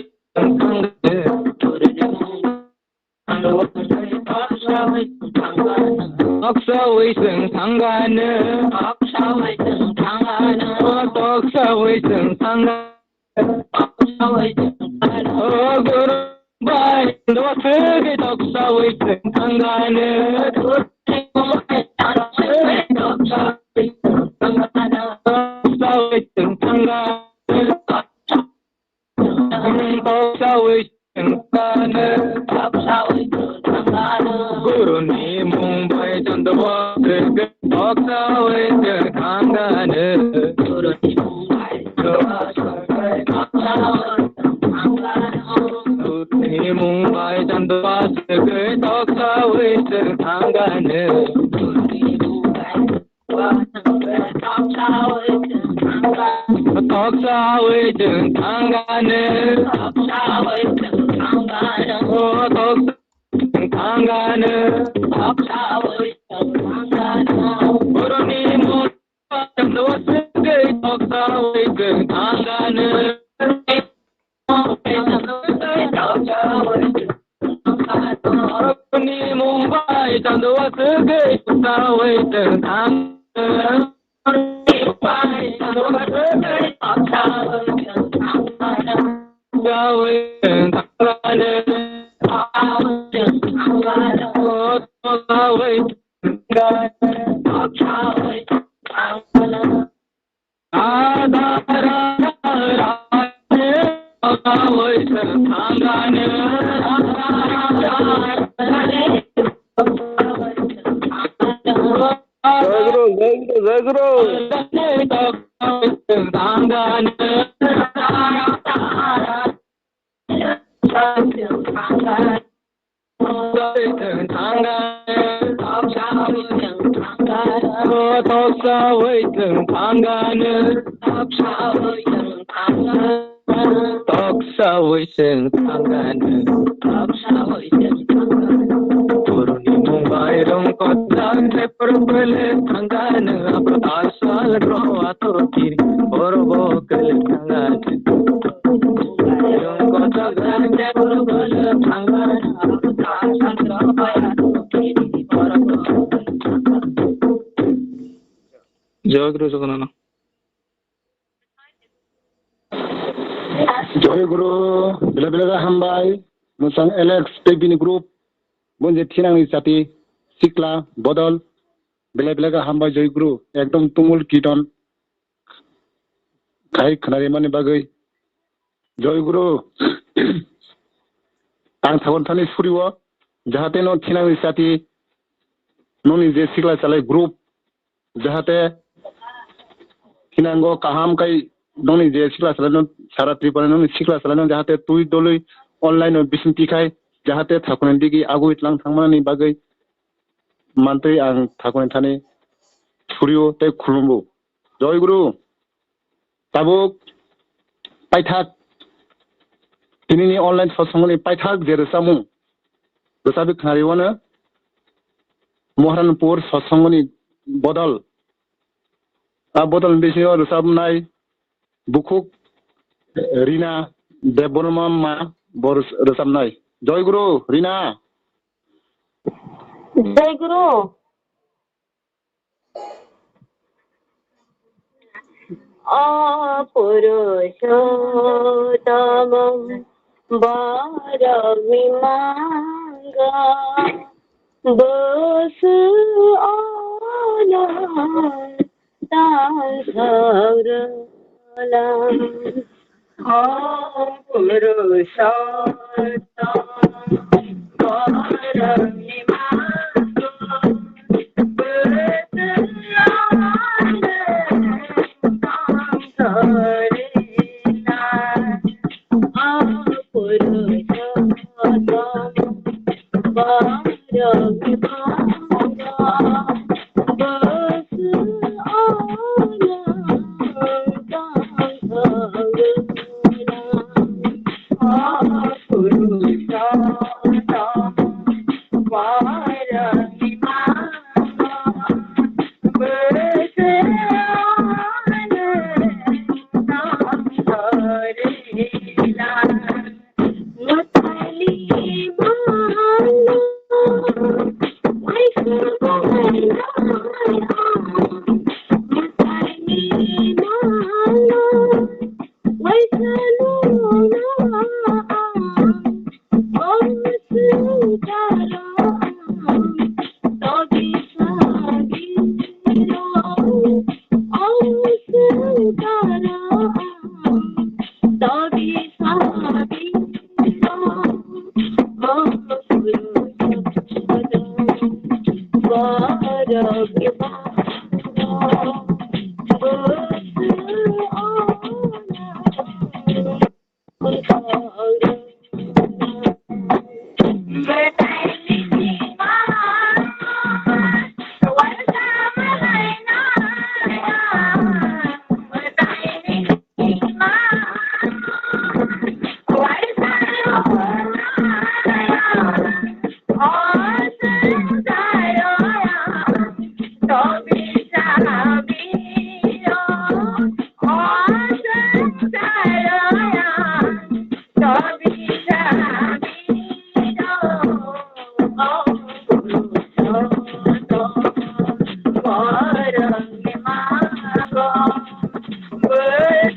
chwng thangani. Toksawi chwng thangani. Toksawi chwng thangani. O guru bai, dosgi toksawi chwng thangani. Toksawi chwng thangani. Toksawi chwng thangani. Guruni mung bai chando aswk toksawi chwng thangani. Guruni mung bai chando aswk toksawi chwng thangani. Guruni mung bai chando aswk toksawi chwng thangani. Toksawi chwng thangani. O toksawi chwng thangani. Guruni mung bai chando aswk toksawi chwng thangani. Ni mung bai chando aswk toksawi chwng thang. Toksawi chwng thangani. Toksawi chwng thangani. Jai Guru, jai Guru, jai Guru. Toksawi chwng thangani. Toksawi chwng thangani. Guruni mung Mairung kotor je purpele thangga nang abo asal ro ato kiri oro bo kele thangga. Mairung kotor je purpele thangga nang abo asal ro ato kiri oro bo kele thangga. Joy Guru Jagannath. Joy Guru, bela bela hambai, musang Alex tei bini group, bonje thinangni chati, sikla, bodol, bela bela hambai Joy Guru, ekdom tumul kiton, khai khnarimani bagwi. Joy Guru, ang thagon thani suriwo, jahate no thinangni chati, noni je sikla chalai group, jahate thinango kaham kai nongni je sikla salai no sara Tripura nongni sikla salai no jahate twi dolwi online o bising tikhai jahate thakuni digi agwi tlang thangmani bagwi mantwi ang thakuni thani thurio tei khulumbo. Joy Guru. Tabuk paithak tinini online satsangoni paithak je rwchapmung rwchapwi khwnariwano Moharanpur satsangoni bodol. A bodolni bisingo rwchapnai bukhuk Rina Debbarma ma bo rwchapnai. Joy Guru, Rina. Joy Guru. Apurushottamam Varamimanga Vasu Anantam Saranam.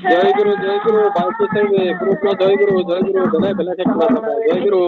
Jai Guru, Jai Guru, Bhante Singh, group lo Jai Guru, Jai Guru, belai belai khe khwlai thangkha, Jai Guru.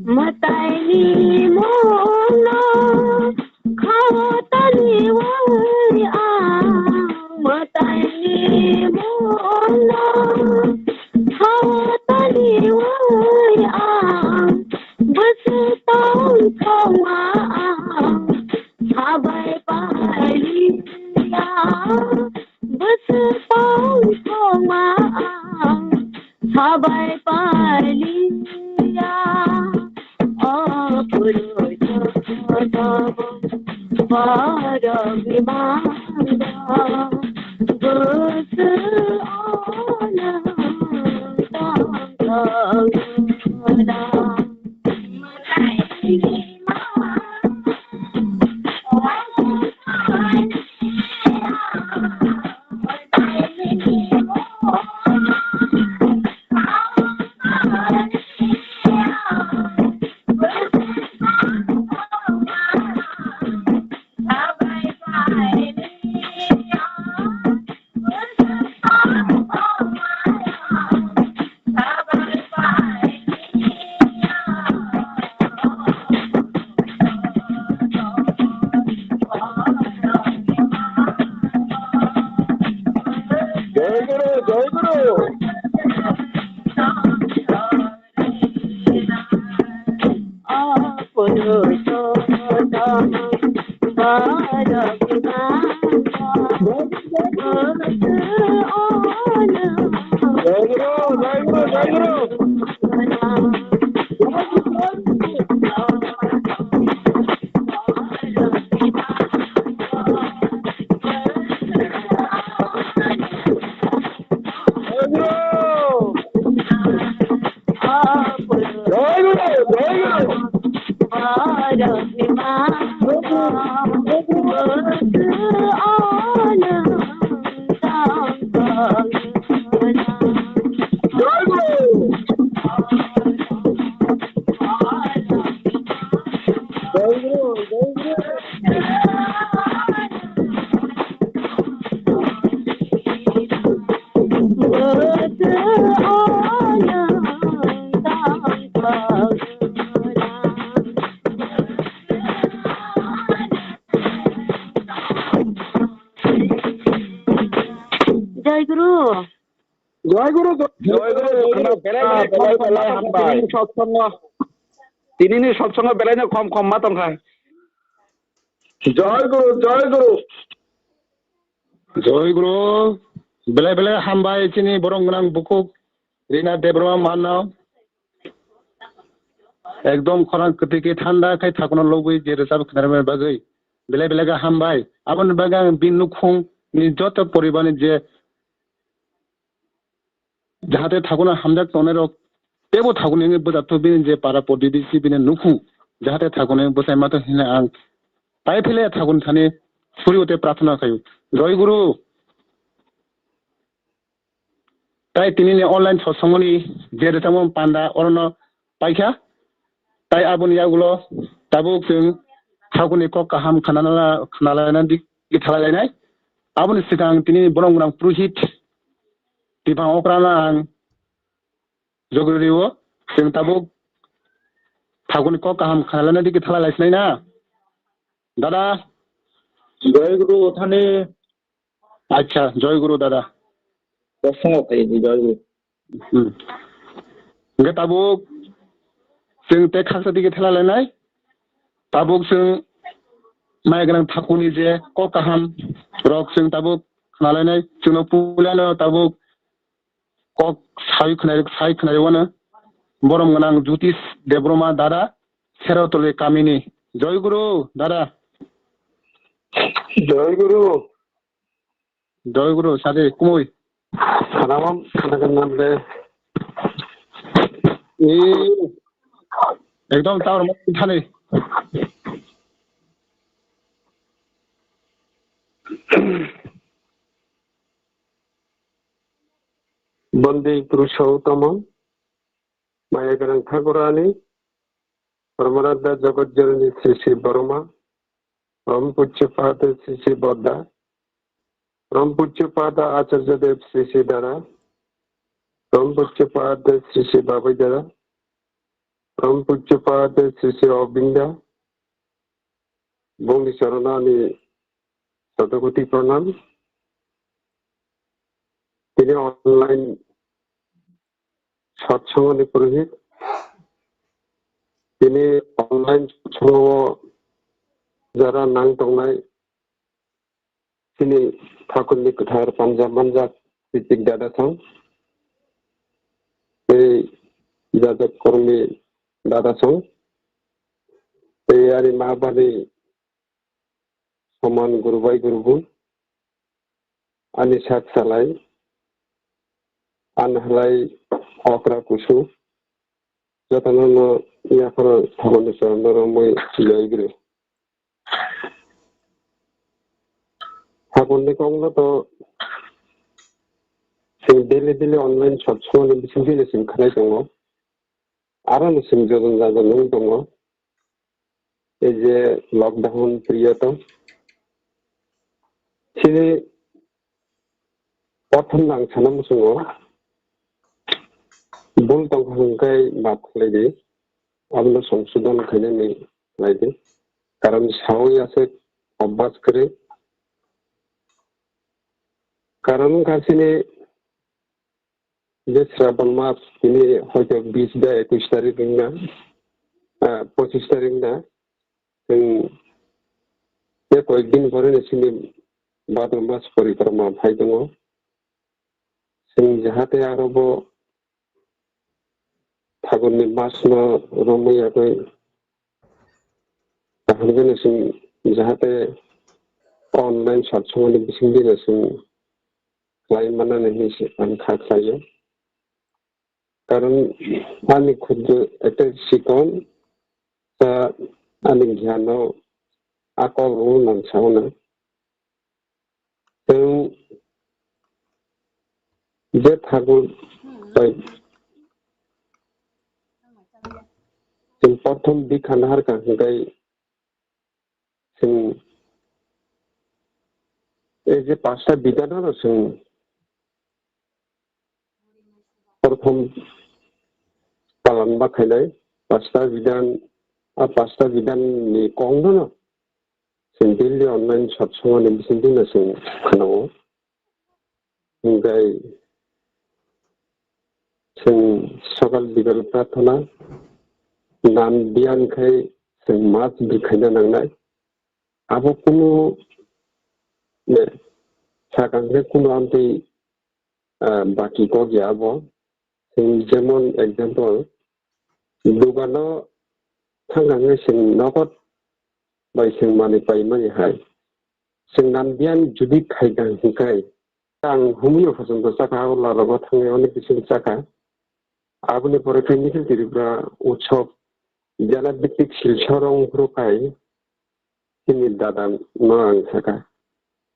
Mwtaini mungno khawtani wai ang, mwtaini mungno khawtani wai ang, bwswk tong thongma ang, sabai pailiya, bwswk tong thongma ang, sabai pailiya, o phuru joto borokni mangda, bwswk ono tongthokna. Jai Guru, Jai Guru. Jai Guru. Jai Guru, jai Guru, jai Guru. Belai, belai, belai hambai. Tini ni satsongo, tini ni satsongo belai no khom khom ma tongkha. Jai Guru, jai Guru. Jai Guru, belai belai hambai chini borong gwnang bukhuk Rina Debbarma mano. Ekdom khorang kwtwi khe thanda khai thakono lobwi je rwchap khnarwmani bagwi belai belai khe hambai. Aboni bagwi ang bini nukhung ni joto poribar ni je jahate thakono hamjak tongnai rok teibo thakono wngwi bwchapthok bini je para pordibisi bini nukhung jahate thakono wngwi bwchai mathok hinwi ang tai phile thakono thani suri o tei prarthana khaio. Jai Guru. Tai tini ni online satsongmani je rwchapmung panda orono paikha. Tai aboni yagulo tabuk chwng Thakurni kok kaham khnana-, khnalaina dik-, thalailainai. Aboni swkang tini borom gwnang purohit Tipang Okrano ang jogri rio. Chwng tabuk Thakurni kok kaham khnalaina dik thalailaisnai na. Dada. Joy Guru, Thani. Acha, Joy Guru dada. Kosongo phai di Joy Guru. Hmm. Hingke tabuk chwng tei khaksa dige thela lainai. Tabuk chwng maya gwnang Thakurni je kok kaham rok chwng tabuk khna lainai. Chwngno puilano tabuk kok sai khwnai, sai khwnai wano. Borom gwnang Jyotish Debbarma dada, Serotoli kamini. Joy Guru dada. Joy Guru. Joy Guru, sadi kumui. Khana mam, khana kan nam de. Ee, ekdom tower ma thani. Bandi Purushottama, Maya Gwnang Thakurani, Paramaradha Jagat Janani Sri Sri Borma, Rom Puchya Pada Sri Sri Bodda, Rom Puchya Pada Acharya Dev Sri Sri Dara, Rom Puchya Pada Sri Sri Babai Dara, Rom Puchya Pada Sri Sri Obinda, bongni chorano ani sotokoti pranam. Tini online satsangani purohit. Tini online satsangao jara nang tongnai chini Thakurni kwthar panja manjak Ritik dada song, tei Jajak Kormi dada song, tei ani ma bani soman guru bai guru bun, ani sak salai, ani halai okra kusu, jotono no yapharo Thakurni chorano romwi Joy Guru. Thakurni kokno to chwng daily daily online satsangani bisingtwi chwng khnai tongo. Aro no chwng jojon jajon wng tongo. Ei je lockdown period o chini Prothom no ang sana muchungo, bul tongkha hwnkhe maaf khlai di, abono songsodon khainani khlai di. Karon sawi aswk obas kwrwi. Karon wngkha chini je Sraban mas tini hoito bis da ekush tarik wngna, ah, pochis tarik wngna. Chwng tei koyekdin pore ni chini bhadra mas porikroma phai tongo. Chwng jahate aro bo Thakurni mas no romwi yagwi kaham khe no chwng jahate online satsangani bisingtwi no chwng khlai manani hinwi se ang kha khlaio. Karon ani khuddu ete sikon ta ani gyan no akol rw nang sao na. Chwng je Thakur bai chwng prothom bikha naharkha hwnkhe chwng ei je pasta bidhan no chwng prothom palan ma khainai pasta bidhan, a pasta bidhan ni kong no chwng daily online satsangani bisingtwi no chwng khnao. Hingkai chwng sokal bikal prarthana, nan biyan khai chwng mas bikhaina nangnai. Abo kunu, ne, sakang khe kunu amtwi, ah, baki kok ya abo. Chwng jemon example, dugano thangkha hwnkhe chwng nogo bai chwng manwi paimani hai. Chwng nan biyan judi khaikha hwnkhe, ang humui o phaisingtwi chakha, o lalogo thangwi onek bising chakha. Aboni pore khe Nikhil Tripura Utsav jela bhitik Silchar o wngphuru khai chini dada no ang sakha.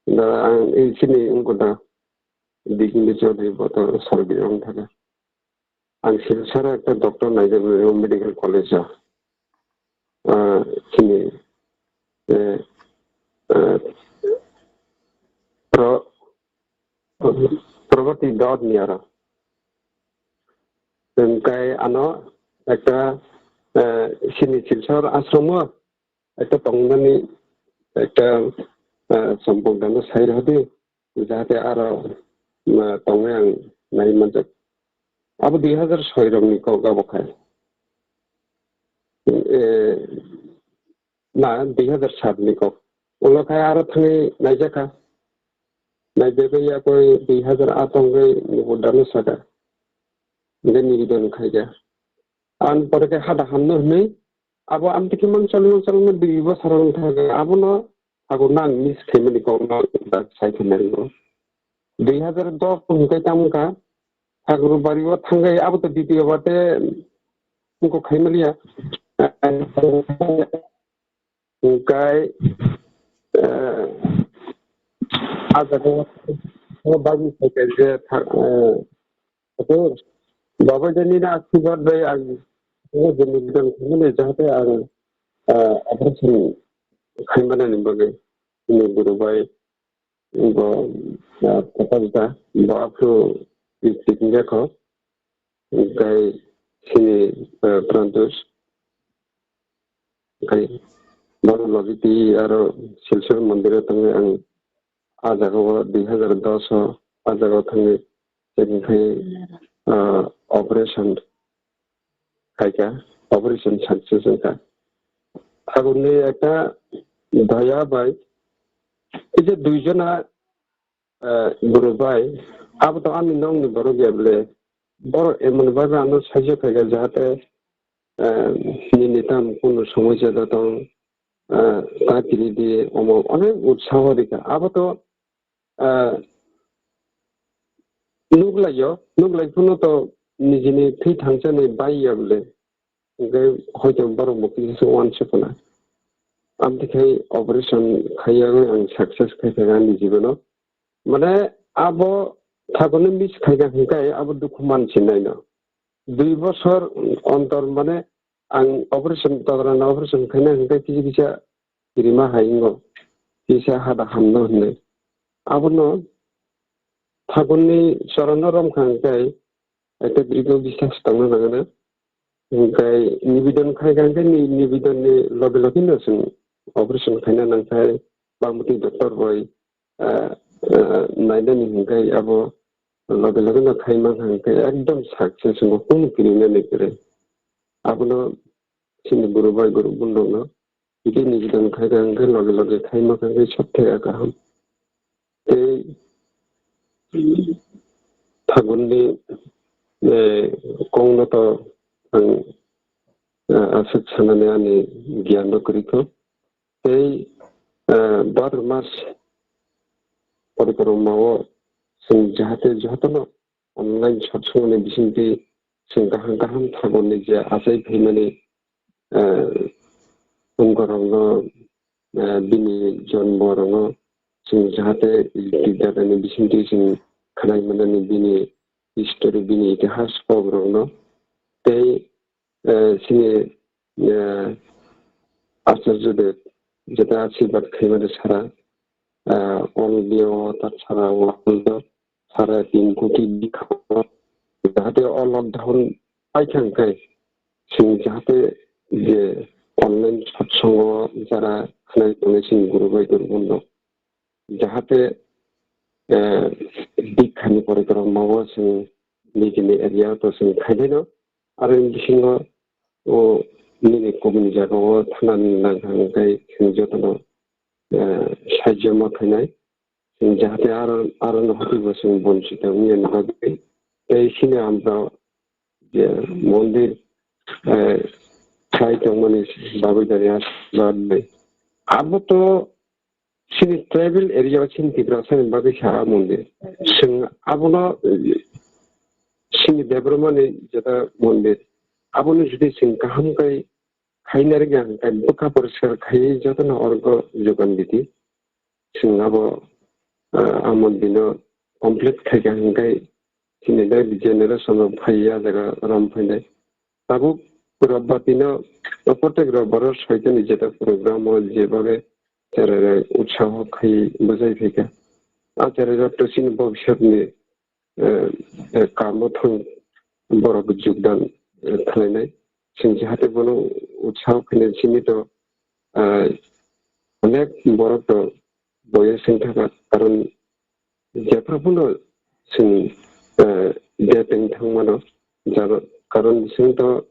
Dada ang ei chini wngkha da Digini Chaudhary bo to survey wng thaka. Ang Silchar o ekta doctor naijak medical college o. Ah, chini eh, eh, pro-, probati dot ni aro. Hingkai ano ekta, eh, sini Silchar ashromo ekta tongmani ekta, eh, sompok dano sai rwdi, jahate aro, eh, tongwi ang nai manjak. Abo dui hazar soi rokni kok abo khai. Eh, na, dui hazar sat ni kok. Ulo khai aro thangwi naijakha. Naibegwi yakoi dui hazar aat wngwi nubo dano saka. Hingke nibedan khaikha. Ang pore khe hada hamno hwnwi, abo amtwi khe mang chalwi mang chalwi dui bosor wng thangkha. Abono abo nang miss khaimani kokno dak sai khe nai bo. Dui hazar dos hwnkhe tamo wngkha. Sak rubari o thangkhe abo to B P O bate wngkha khaimaliya. Hingkai, eh, ah jaga o bagwi khaikha je tha-, eh, Abo babai de nini asirwad bai ang o joni bidang thangmani jahate ang, ah, operation khaimanani bagwi nini guru bai bo, ah, Prakash da bo aphuru district ni lekho, hingkai sini, ah, Prantosh, hingkai bono logi twi aro Silchar mondir o tongwi ang ah jaga o dui hazar dos o ah jaga o thangwi checking khai, ah, operation khaikha, operation success wngkha. Tabukni ekta doya bai, ei je duijona, ah, guru bai, abo to ani nokni borok ya bwle, borok emon bhabe ano sahajyo khaikha jahate, ah, nini tam kunu somosya da tong, ah, ta kiri di, omo onek utsaho rikha. Abo to, ah, nuklaio, nuklai phano to nijini thwi thangchani bai ya bwle. Hingke hoito borok bo kisa se uansukkuna. Amtwi khai operation khaiya ang success khai kha ani jibono. Mane abo thakono miss khaikha hingkai abo dukhu mansinai no. Dui bosor ontor mane ang operation, tograna operation khaina hingke kisa kisa kirima hai wngo, kisa hada hamno hinwi. Abono thakunni chorono romkha hingke ekta birikno biswas tangna nangana. Hingke nibidon khaikha hingke ni-, nibidonni loge loge no chwng operation khaina nangkhai bangmwtwi doctor bai ah, ah, nainani hingke abo loge loge no khai mankha hingke ekdom success wngkha kunu kirinani kwrwi. Abono chini guru bai guru bundokno bini bidang khai kha hingke loge loge khai mankha hingke sob thaiya kaham. Tei thagunni, eh, kongno to ang, eh, aswk sanani ani giyan no kwrwi kho. Tei, eh, bhadramas porikromao chwng jahate jotono online satsongni bisingtwi chwng kaham kaham thaborni je achai phaimani, eh, phunukharokno, eh, bini jonmorokno chwng jahate YouTube dadani bisingtwi chwng khnai manani bini history, bini itihas kokrokno tei, eh, chini, eh, Acharya Dev jeta asirwad khaimani sara, eh, all India o ta sara world o sara tin koti bikha o jahate o lockdown paikha hingkai chwng jahate je online satsongo jara khnai tongnai chini guru bai guru bondo. Jahate, eh, bikhani porikromao chwng nijini area o to chwng khainaino. Aro bisingo o nini kubuni jagao thanani nangkha hingkai chwng jotono, eh, sahajyo ma khainai. Chwng jahate aro, aro no hatibo chwng bonchito wngya ni bagwi. Tei chini amra je mondir, eh, khai tongmani bagwi jani aswk bagwi. Abo to chini tribal area o chini Tiprasani bagwi sa a mondir. Chwng abono, eh, chini Debbarmani jeta mondir. Abono jodi chwng kaham kai khaina rwgya hwnkhe bwkha poriskar khaiwi jotono orgo jogan didi. Chwng abo, ah, a mondirno complete khaikha hwnkhe chini daily generation rok phaiya jaga rom phainai. Tabuk Robbati no, o protek Robbar o soitoni jeta program o jeba be cherai utsaho khai bwjai phaikha. A cherai rok to chini bobiswtni, eh, eh, kamo thang borok jogdan, eh, khlainai. Chwng jahate bono utsaho khainai chini to, eh, onek borok to boyes wng thangkha, karon jephru phano chwng, eh, date wng thangmano, jaro-, karon chwng to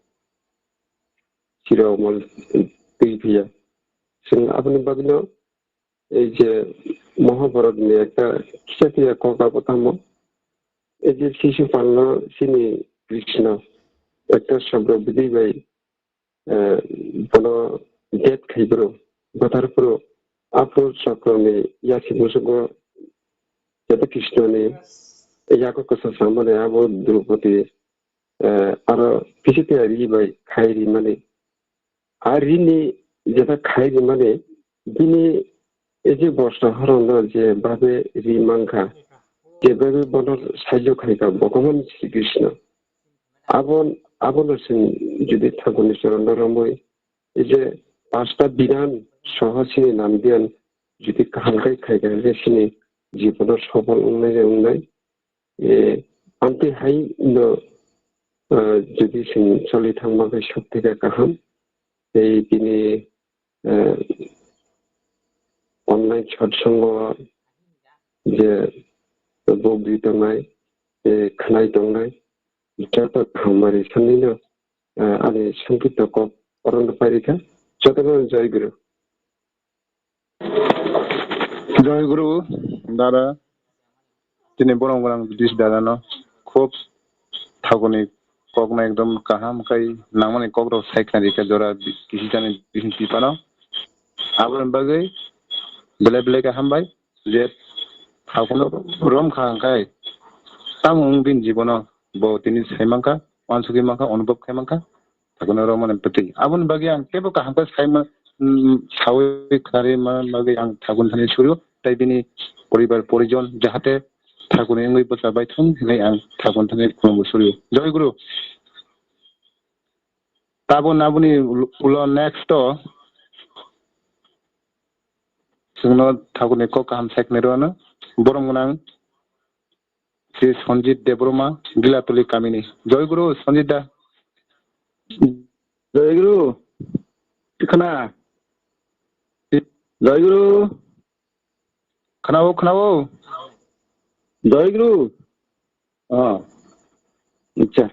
chirok mal twi phiya. Chwng aboni bagwino ei je Mahabharatni ekta kisa phiya kok abo tamo, ei je Sisupalno chini Krishna ekta sabra bwdwi bai, eh, bono date khai phuru, bwthar phuru, aphuru chakroni yasi musugo jeta Krishnani yago kwsa samani abo Draupadi, eh, aro kisa phiya ri bai khai rimani. A rini jeta khai rimani, bini ei je bosta horokno je babe ri mankha, je babe bono saijo khaikha, Bhogoban Sri Krishna. Abo, abono chwng jodi Thakurni chorono romwi, ei je pasta bidan soho chini nambiyan jodi kaham khai khaikha, hwnkhe chini jibono sofol wngnai de wngnai. Eh, amtwi hai no, eh, jodi chwng choli thangma khe soktheka kaham. Tei bini, eh, online satsongo je bugri tongnai, tei khnai tongnai, joto kaham mari sanino, eh, ani songkipto kok orono pairikha. Jotono Jai Guru. Jai Guru, dada. Tini borong borong dis dada no khub Thakurni kok no ekdom kaham khai nangmani kok rok sai khnari kha jora kisi jani bising tipano. Aboni bagwi belai belai khe hambai je Thakurno rom kha hwnkhe tamo wng bini jibono bo tini sai mankha, uansugwi mankha, onubhob khai mankha. Thakurno romani bwtwi. Aboni bagwi ang teibo kaham khe saima, mm, saui khnari ma bagwi ang Thakurni thani surio, tei bini poribar porijon jahate Thakurni wngwi bwsa bai thung hinwi ang Thakurni thani khulumbo surio. Jai Guru. Tabuk nabuni ulo next o chwngno Thakurni kok kaham sai khnai rwno. Borom gwnang. Sri Sanjit Debbarma, Gilatuli kamini. Jai Guru, Sanjit da. Jai Guru. Khna. Jai Guru. Khna o, khna o. Jai Guru. Oh. Acha.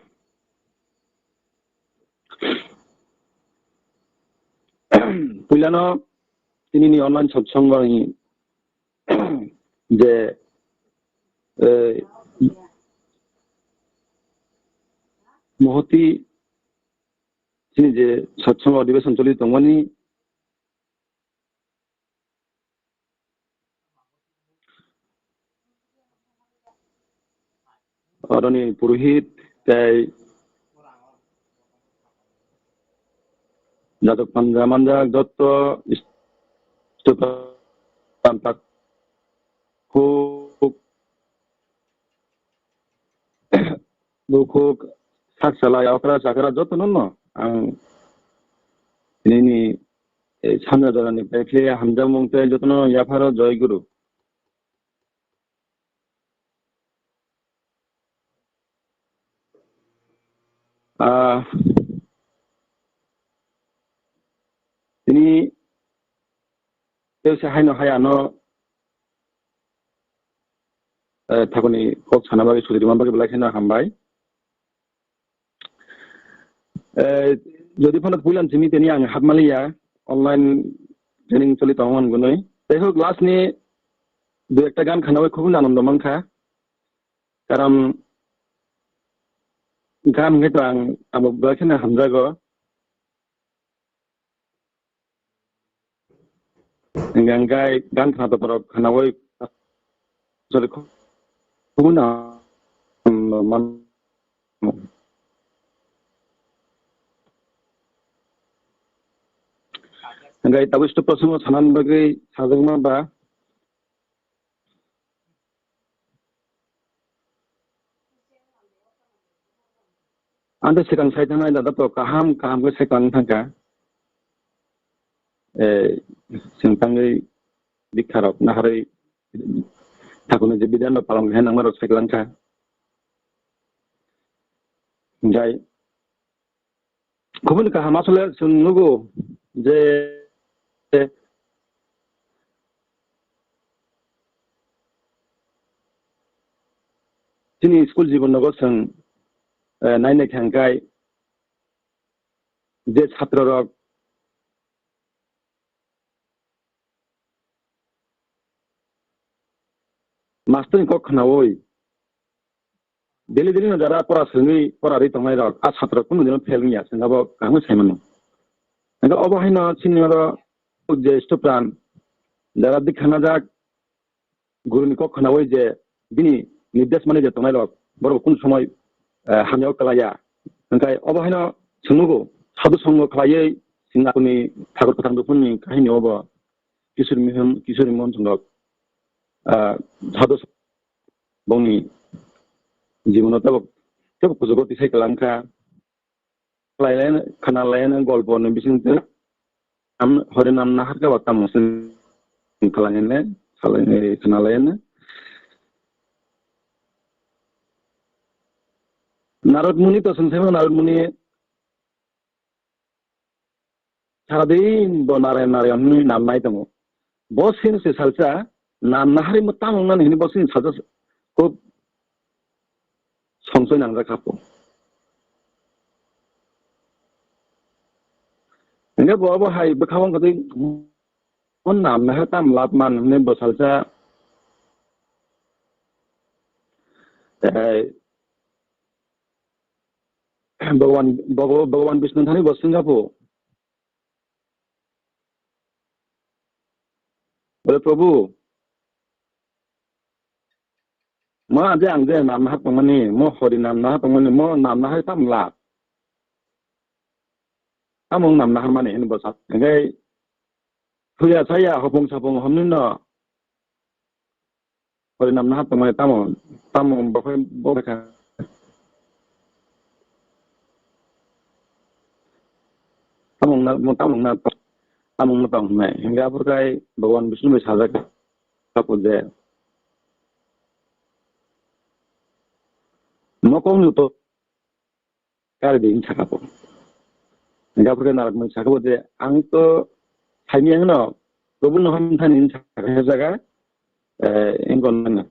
Puilano tini ni online satsang ni je, eh, Mohoti chini je satsang adhibeson choli tongmani, oroni purohit tei jajak panja manjak jotto istupa tamtak kuk bukhuk sak salai okra chakra jotono no ang nini, eh, sanja jorani phaikhe hamjakmung tei jotono yapharo Jai Guru. Ah, tini tei se haino hai ano, eh, Thakurni kok sana bagwi suri rwma bagwi belai kheno hambai. Eh, jodi phano puilan simi tini ang hapmaliya online training choli tongmani gunui. Tei hok last ni dui ekta gan khanawi khubun anondo mankha. Karon gan hwnkhe to ang abo belai kheno hamjago. Hingke hingke gan khna tongphuru khnaui sorry, khubun ang man. Hingke tabuk stop prosango sanani bagwi sajakma ba. Ang tei swkang sai thangnai dada to kaham kaham khe swkang thangkha. Eh, chwng tangwi bikha rok naharwi thakurni je bidan rok palong khe nangma rok sai kwlang kha. Jai Khoboni kaham asole chwng nugo je chini school jibon nogo chwng, eh, nainai thangkai je chhatro rok master ni kok khnaui daily daily no jara pora swrwngwi pora rwi tongnai rok a chhatro kunu dino fail wngya chwng abo kaham sai mano. Hingke obo haino chini oro je student jara dikha najak guru ni kok khnaui je bini nirdesh mani je tongnai rok borok kunu somoi, eh, hamya o kwlaiya. Hingke obo haino chwng nugo sadhu songho khwlaiwi chwng akuni thakur kwthang duphuni kahini obo Kishore Mohan, Kishore Mohan chwng rok, ah, sadhu bongni jibono tabuk, tabuk kuchugo tisai kwlang kha. Khlai lai, khna lai, golpo ni bising twi am, hori nam nahar khe ba tamo se khlai ne, salai ne, khna lai ne. Narad Muni to sing thema, Narad Muni Saradin bo Narayan Narayan hwnwi nam nai tongo. Bo sini se salsa nam nahari mo tamo nani hini bo sini salsa kub songsoi nangjak kha po. Hingke bo bo hai bwkha wng kotwi mo nam nahar tam lab man hwnwi bo salsa, eh, Bhagwan, Bhagwa-, Bhagwan Vishnu thani bo swngkha po. Bole, "Prabhu, mo je ang je nam nahar tongmani, mo hori nam nahar tongmani, mo nam nahar tam lab. Tamo wng nam nahar mani," hwnwi bo sa. Hingke thuya saya hopong sapong homni no Hori nam nahar tongmani tamo, tamo bokhai bo kha. Tamo na, mo tamo na, tamo na tong nai. Hingga aphur kai Bhagwan Vishnu bai sajak kha po je. Mokol ni to Kari di hinsa kha po. Hingke aphuru khe narwkmani sakha bo je, ang to saimiyang no, kubun no hamthani hinsa kha jaga, eh, engkon nang.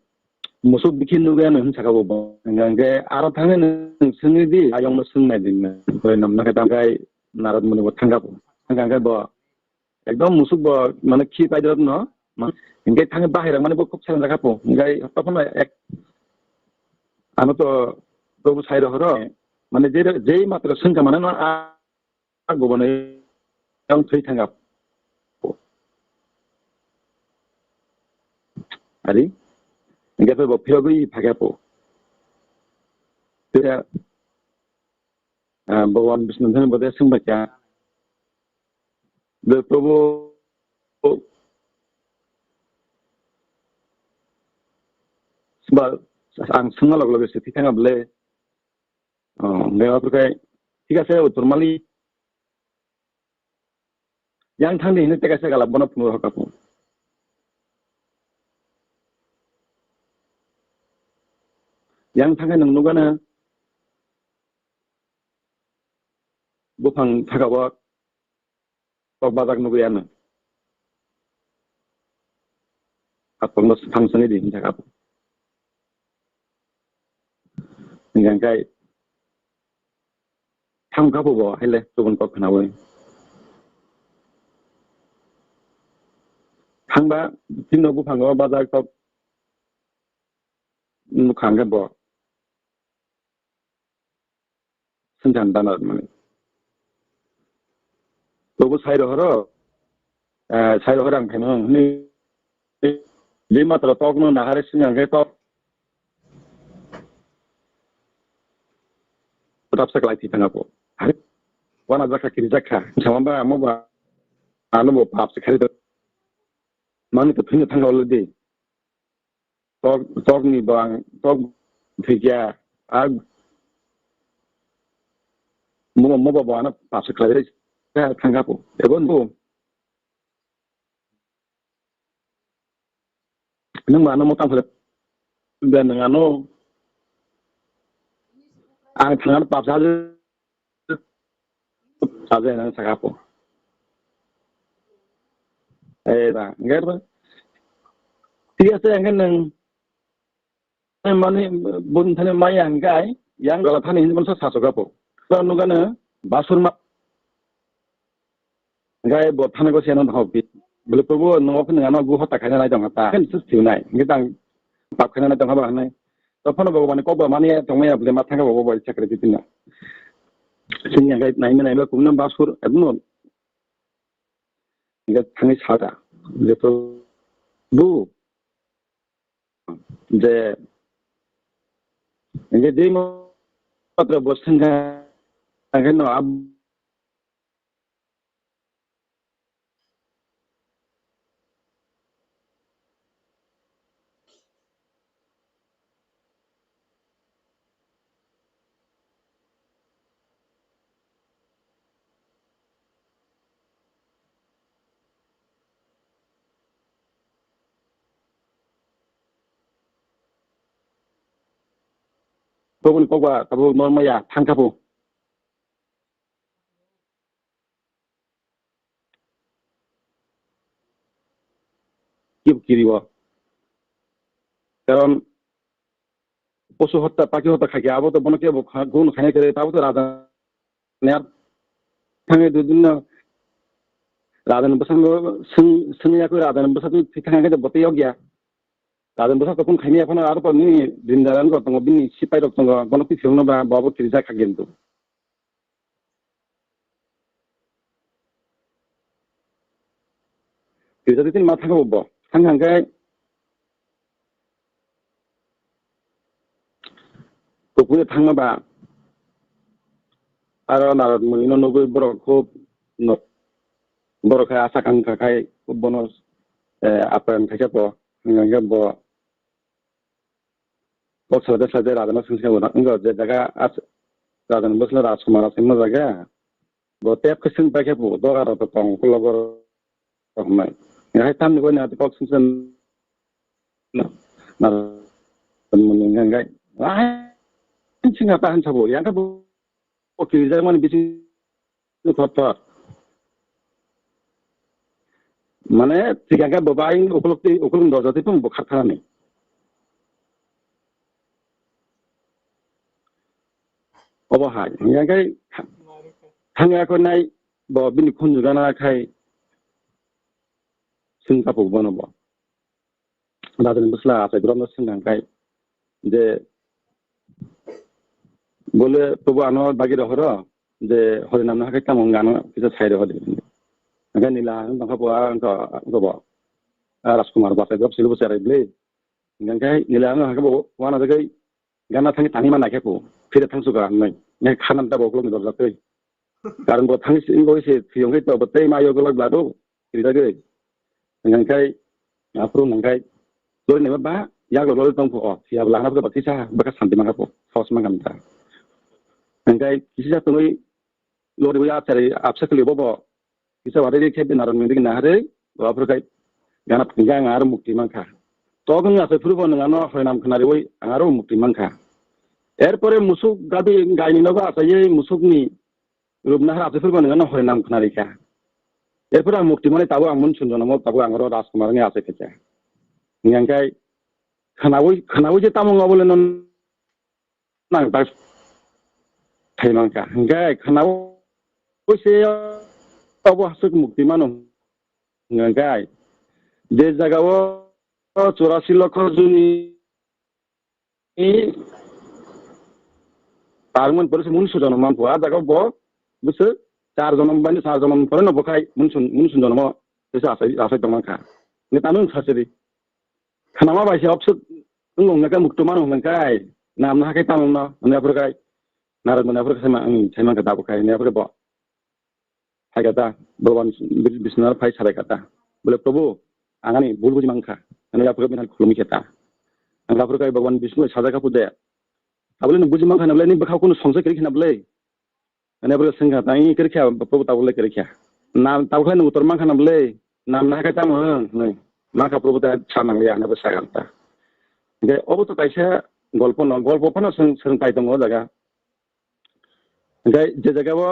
Musuk bikhi nugwi ano hinsa kha bo. Hingke aro thangwi nwng swngwi di, ayong no swngnai di, hoi nam nakhe tangkai narwkmani bo thangkha po. Thangkha hingke bo, Ekdom musuk bo, mane, khi paidrop no, ma-, hingke thangwi bahai rang mani bo khub sereng jakha po. Hingke tokhono ek, ano to, Prabhu sai rohoro, mane, je, jei matra swngkha mane no, a, a gobonai yang thwi thangkha po. Ari, hingke bo phiyogwi phakha po. Tei, ah, Bhagwan Vishnu thani bo de swngbai kha. Be Prabhu, ba, ang swngna log loge se thithang able. Oh, be aphuru khe, thik ase, uttor mali. Yang thang di hinwi teka se galak bono phunuk hoka phung. Yang thang khe nwng nukgana. Buphang thaka bo tok bajak nugwi ano. Atwng no thang sani di hinjak abo. Hingkha khe thang kha bo bo haile chubun kok khnawi. Thangba chini buphango bajak tok nukha hingkhe bo. Sengkang dana mani. Tobo sai rohoro, eh, sai rohoro ang phaimano hwnwi, je matra tokno nahare sengkang khe tok. Rapsa kalai thwi thangkha po. Hari, wana jakha kiri jakha. Sama ba, amo ba, ano bo pap se khari. Mani to thwino thangkha already. Tok, tok ni bang, tok thikya, ag, mo, mo ba bana pasuk khlai, thangkha po. Ebo no, Nwng mano motang phale be nwng ano ang thangna pap sa je, sa je nang saka po. Eh, ba, ngai ba. Tiga se ang nwng mani bun thani mai ang kai, yang gala thani hin sa sa so gapo. Sa nugana basur ma Gai bo thani ko siya no hok di. Bole Prabhu, no ko nang ano gu hota khaina nai dong ta. Kan sus thiu nai. Ngi tang pap khaina nai dong ba nai. To phano Bhagwan ko ba mani tong maya bole ma thanga bo bo chakri di tina. Sini gai nai me nai ba kumna basur ebno. Ngi thani sata. Je Prabhu, je ngi dei mo patra bo sanga ngi no ab Toboni kok ba tabuk normal ya thangkha bo. Kib kiri o. Karon posu hotta, paki hotta khakya, abo to bono kebo kha-, gun khaina kere, tabo to raja ne ar thange dudin no raja ni bwsang sing, sing ya ko raja ni bwsang thang khe bote yok ya. Raja ni bwsang to kun khaini aphano aro to ni dindaran ko tongo, bini sipai rok tongo, bono ki phiyokno ba, bo abo kirja kha kintu. Kirja twi tini ma thangkha bo. Thangkha hwnkhe kuphuno thangma ba aro Narad Munino nugwi borok khub no-, borok khe asa kangkha khai khub bono, eh, aprayan khaikha bo. Hwnkhe bo Kok salai salai rajano swngsi wngkha, wngkha je jaga as-, rajani bwsla Rajkumar aswk ma jaga. Bo tep khe swng paikhe bo doga rok tong ukulok rok hwnwi. Hai tamni goi na kok swngsi na, na, na, hwnwi hwnwi hwnwi. Ai, swngsi na ta hwnsa bo, yang khe bo o kirijak mani bising thot thot. Mane, thik hwnkhe bo bai ukulok twi, ukulok dorja twi phano bo kharkharani. Obo hai, hwnkhe thangya khe nai bo bini khunju gana khai swng kapuk bono bo. Rajani bwsla achai borokno swngkha hwnkhe je, bole, "Prabhu, ano bagwi rohoro, je horinamno hakhe tamo wngano kisa sai rohor di." Hwnkhe nila wngkha bo, a wngkha, wngkha bo, a Rajkumar bo achai borok silo bo cherai bwle. Hwnkhe nila wngkha bo uanajagwi gana thangwi tangwi ma naikhe bo, phire thangsuka hwnwi. Hwnkhe khanam tabok ukulokni dorja twi. Karon bo thangwi se, wngwi se thwiyong khe to bo tei ma yok lok bla do, kirijagwi. Hwnkhai, aphuru hwnkhai, lori naiba ba, yak lori tong pho, o, phiya bwla hana pho kisa, bwkha santi mangkha pho, saos mangkha mta. Hwnkhai, kisa tongwi, lori bo ya chari, absa khali bo bo, kisa wari ri khe bina rok nidi na hari, bo aphuru khai, gana phunga ang aro mukti mangkha. Tokni asai phuru bo nang ano hoinam khna riwi, ang aro mukti mangkha. Erpore musuk gadi gaini nogo asai musukni, Rupnahar achai phuru bo nwng ano hoinam khna rikha. Erpore ang mukti mani tabuk ang mun sunjonomo tabuk ang oro Rajkumar wngwi achai khaikha. Hwnkhe khnaui, khnaui je tamo wngya bole no nang tak thai mankha. Hwnkhe khnaui se obo hasuk mukti mano hwnkhe je jaga o churasi lokho juni Parman pore se mun sujono manpho, a jaga bo bwswk char jonom bani char jonom pore no bokhai mun sun, mun sun jonomo tesa asai, asai tongmang kha. Ni tamo wng sasiri. Khanama bai se opswk wng wng naka mukto mano hwnwi kai. Nam na hakai tamo no, hwnwi aphuru kai. Narok mani aphuru sai ma, ang sai man kha da bokhai, hwnwi aphuru bo. Phaikha ta, Bhagwan Bis-, Biswanath phai salai kha ta. Bole, "Prabhu, ang ani bhul buji mankha." Ani aphuru bini khulumwi khe ta. Ang aphuru kai Bhagwan Bishnu sajak kha phude. Abole nwng buji mankha na bole, nini bwkhao kunu songsa kwrwi kha na bole. Ani aphuru swngkha ta, "Ih, kwrwi kha, Prabhu, tabole kwrwi kha." Na, tabukhe nwng utor mankha na bole. Nam na khe tamo hwn, hwnwi. Maka Prabhu ta sa nang ya, ano bo sa gam ta. Hingke obo to kaisa golpo no, golpo phano swng, swng pai tongo o jaga. Hingke je jaga o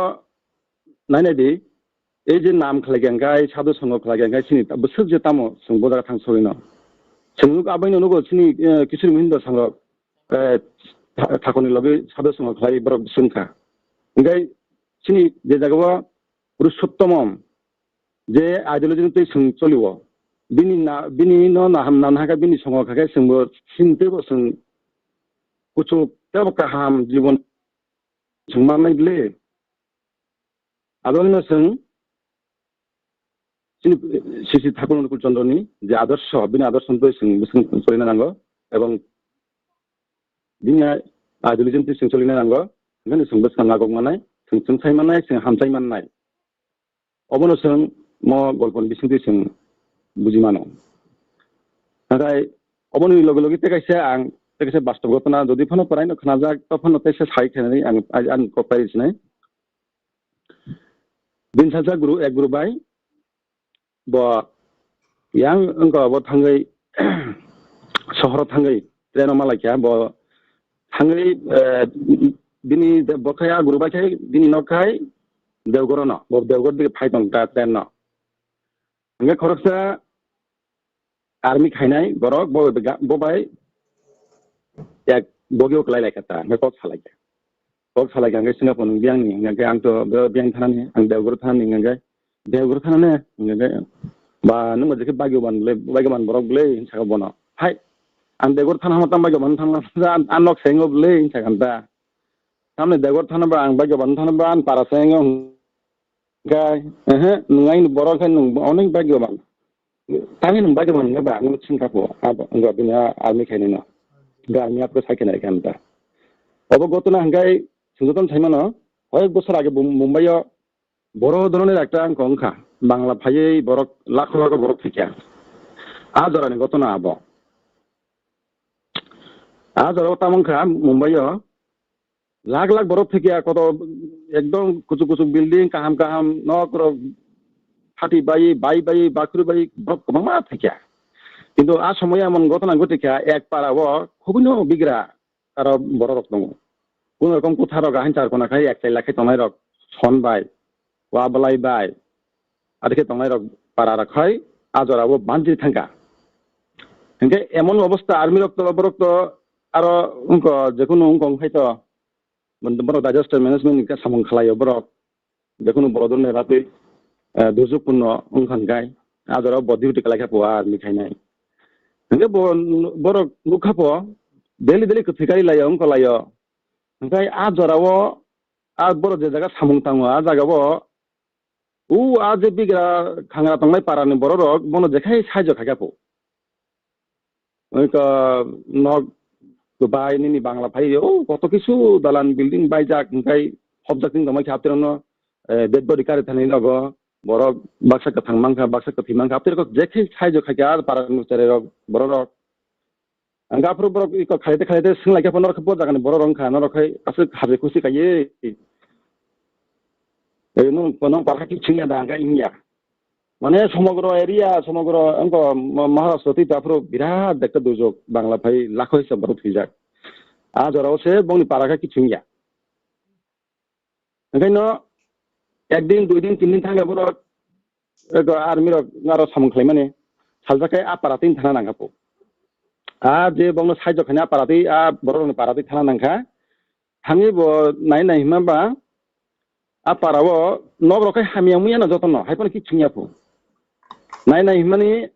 nai nai di, ei je nam khlai khe hingke, sadhu songho khlai khe hingke, chini ta-, bwswk je tamo swng bo jaga thang sogwi no. Swng nuk abai no nugo chini, eh, Kishore Mohinder songho, eh, tha-, thakurni logi sadhu songho khlai borok swng kha. Hingke chini je jaga o Purushottomom, je ideology no twi swng choli o. Bini na, bini no naham nang hake bini songo kha khe swng bo sini tei bo swng kuchuk tei bo kaham jibon swng mannai ble. Abo no swng chini Sri Sri Thakur Anukul Chandra ni je adorsho, bini adorsho no twi swng, swng choli na nango ebong bini ideology no twi swng choli na nango, hingke swng bo swng nagok mannai, swng chwng sai mannai, swng hamchai mannai. Obono chwng mo golponi bisingtwi chwng buji mano. Nathai oboni loge loge tei kaisa ang, tei kaisa bastob gotona jodi phano kwraino khnajak, to phano teisa sai khenani ang, ang, ang kok pai sinai. Bini salsa guru, ek guru bai, bo yang wngkha bo thangwi, sohoro thangwi, traino malaikha, bo thangwi, eh, bini de-, bo khai a guru bai khai bini nok khai Deogoro no, bo Deogor dige phai tong ta train no. Hingke khoroksa army khainai borok bo, bo bai ek bogi o kwlai lai kha ta, hingke kok salai kha. Kok salai kha, hingke Singapore ni biyang ni, hingke ang to bo biyang thana ni, ang Deogor thana ni, hingke Deogor thana ne, hingke ba nung ba jekhe bagyo ban le, bagyo ban borok le, hinsa bono. Hai, ang Deogor thana hama tam bagyo ban thana, an, an nok sengo le, hinsa kan ta. Tamni Deogor thana ba ang bagyo ban thana ba an para sengo. Gai, ehe, nung aini borok hai nung onek bagyo ban. Tangwi nung bagyo ban ba ang sing kapo, abo, ngo bini a, army khaini no. Ga army apko sai khainai khan ta. Obo gotona hingkai sungjoton saimano, hoyek bosor age Bum-, Mumbai o boro dhoronor ekta wngkha, Bangla phaiwi borok lakho lakho borok thikya. A jorani gotona abo. A jorao tamo wngkha Mumbai o lakh lakh borok thikya, koto ekdom kuchuk kuchuk building, kaham kaham nok rok phati bai, bai bai, bakhri bai, borok kwbangma thikya. Kintu a somoya emon gotona ghotikha, ek para o khubui no bigra aro borok rok tongo. Kunu rokom kwthar rok ahin char kona khai ek chai lakhai tongnai rok son bai, wa belai bai, adikhe tongnai rok para rok khai a jora o banjri thangkha. Hingke emon obostha army rok to borok to aro wngko jekunu wngko wngkhai to borok disaster management ni samung khlai o borok. Jekunu borok dol ni ratwi, eh, durjok punno wngkha hingkai. A jora o bo duty kwlai kha puwa army khainai. Hingke bo, borok nukha po daily daily kwthwi kari lai o wngko lai o. Hingkai a jora o a borok je jaga samung tango a jaga o u a je bigra khangra tongnai para ni borok rok bono jekhai saijo khaikha po. Oi ka nok bai nini Bangla phai o koto kisu dalan building baijak hingkai hobjak ni tongmai khe aptirano, eh, dead body kari thani nogo borok baksa kwthang mankha baksa kwthwi mankha aptir kok jekhai saijo khaikha a para ni cherai rok borok rok. Ang aphuru borok iko khaite khaite swnglaikha phano norokhe bo jagani borok rok wngkha, norok khai aswk habai khusi kaiye. Ei, nwng, nwng para khe swngya da, ang khe wngya. Mane somogro area, somogro wngkha Ma-, Maharashtra twi aphuru birat ekta dujok, Bangla phai lakho hisa borok thwijak. A jorao se bongni para khe swngya. Hingke no ek din, dui din, tin din thangya borok, ego army rok aro samung khlaimani salsa khe a para twi thana nangkha po. A je bongno saijo khaina a para twi, a borok rokni para twi thana nangkha. Thangwi bo nai nai hima ba a para o nok rok khe hamya wngya no jotono, hai phano khe swngya po. Nai nai himani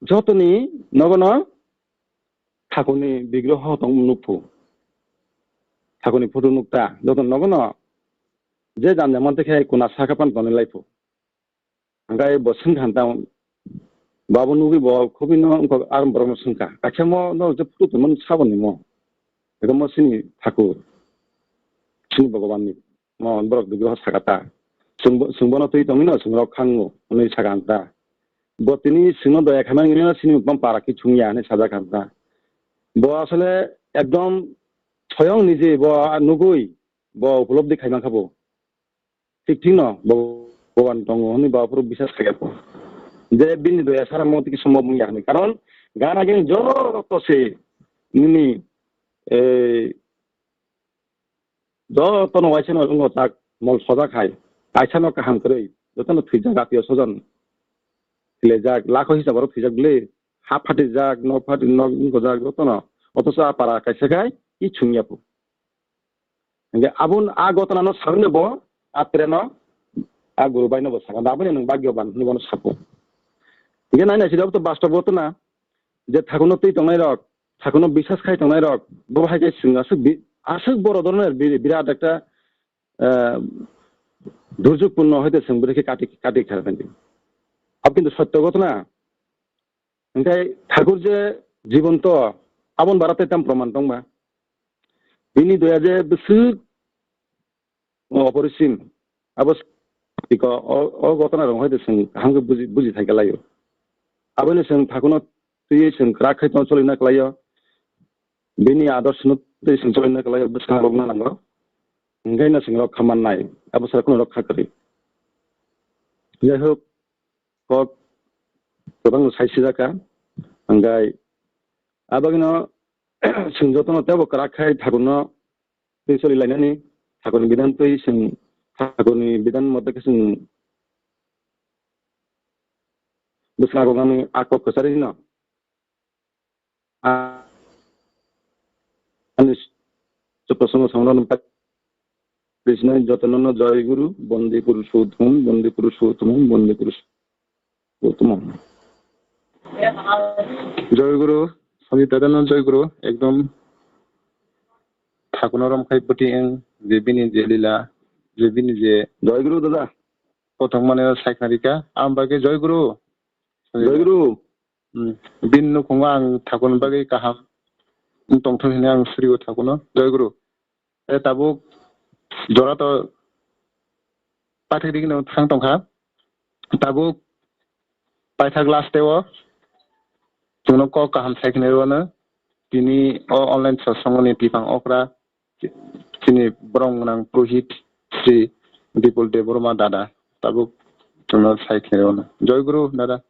jotoni nogono thakurni bigroho tong nukphu. Thakurni photo nukta joto nogono je janja mantwi khe kuna saka pan tonwi laiphu. Hingkai bo swngkha ta, bo abo nugwi bo khubui no wngkha, aroni borok no swngkha, kaisa mo no je photo tongmani sabo ni mo? Eko mo sini thakur, sini Bhogoban ni mo borok bigroho saka ta. Chwng bo, chwng bono twi tongwi no chwng rok khango hwnwi saka ang ta. Bo tini chwngno doya khaimani hwnwi no sini bumung para khe chwngya hwnwi sajak ang ta. Bo asole ekdom soyong nije bo nugwi bo upolobdi khaimankha bo. Thik thikno Bhogoban tongo hwnwi bo aphuru bisas khaikha bo. Je bini doya sara mo tiki sombob wngya hinwi. Karon gana gini joto se nini, eh, jotono waisa no wngkha jak, mol sojak hai. Kaisa no kaham kwrwi, jotono thwijak atio sojon. Thwijak, lakho hisab aro thwijak bwle. Ha phatijak, nok phati, nok wngkha jak jotono. Othoso a para kaisa khai, i chwngya phu. Hingke abon a gotona no sagwi no bo, a tere no, a guru bai no bo sakha. Aboni nwng bagyo ban hinwi bono sako. Hingke nai nai sida to bastob gotona, je thakuno twi tongnai rok, thakuno bisas khai tongnai rok, bo hai khe chwng aswk bi-, aswk boro doroner bi-, birat ekta, eh, durjukpurno hoite chwng bwrwi khe kati, kati kha thanti. Abo kintu sotto gotona. Hingke thakur je jibonto, abon bara tei tam proman tongma. Bini doya je bwswk o oporisim, abo s-, iko o, o gotona rong hoite chwng kaham khe buji, buji thai khe laio. Aboni chwng thakuno twiwi chwng kwrak khai tong cholina kwlaio. Bini adorsno twiwi chwng cholina kwlaio, bwskango rokna nango. Hingke no chwng rok kha mannai, abo sara kuno rok kha kwrwi. Jai hok, kok kwbang sai sijak kha. Hingke abagino chwng jotono teibo kwrak khai thakurno twi choli lainani, thakurni bidan twi chwng, thakurni bidan mote khe chwng bwskango nani a kok kwcharino. A-, ani Suprasongo samrano Krishna jotono no Joy Guru, Bonde Purushottam, Bonde Purushottam, Bonde Purushottam. Joy Guru, Sanjit Dada no Joy Guru, ekdom thakuno romkhai poti eng, je bini je lila, je bini je Joy Guru dada. Kothok mane saikharika, am bagwi Joy Guru. Joy Guru. Hmm. Bini nukhungo ang thakuno bagwi kaham wng tongthok hinwi ang srio thakuno. Joy Guru. E tabuk jora to paithak digini thang tongkha. Tabuk paithak last o chwngno kok kaham sai khna rwno. Tini o online satsangoni tiphang okra chini borok gwnang Purohit Sri Bipul Debbarma dada tabuk chwngno sai khna rwno. Joy Guru dada.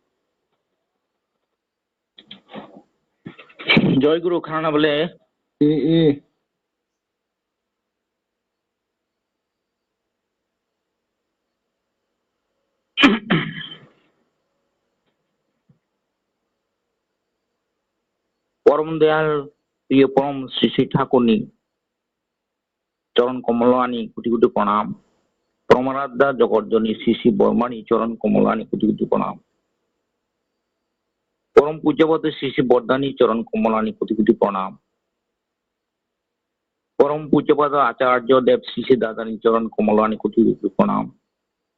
Joy Guru khana bole. I, i. Porom dayal priyo porom Sri Sri Thakurni choron komolo ani kuti kuti pranam. Promaradha Jogot Joni Sri Sri Bormani choron komolo ani kuti kuti pranam. Porom pujyabado Sri Sri Bordhani choron komolo ani kuti kuti pranam. Porom pujyabado Acharya Dev Sri Sri Dadani choron komolo ani kuti kuti pranam.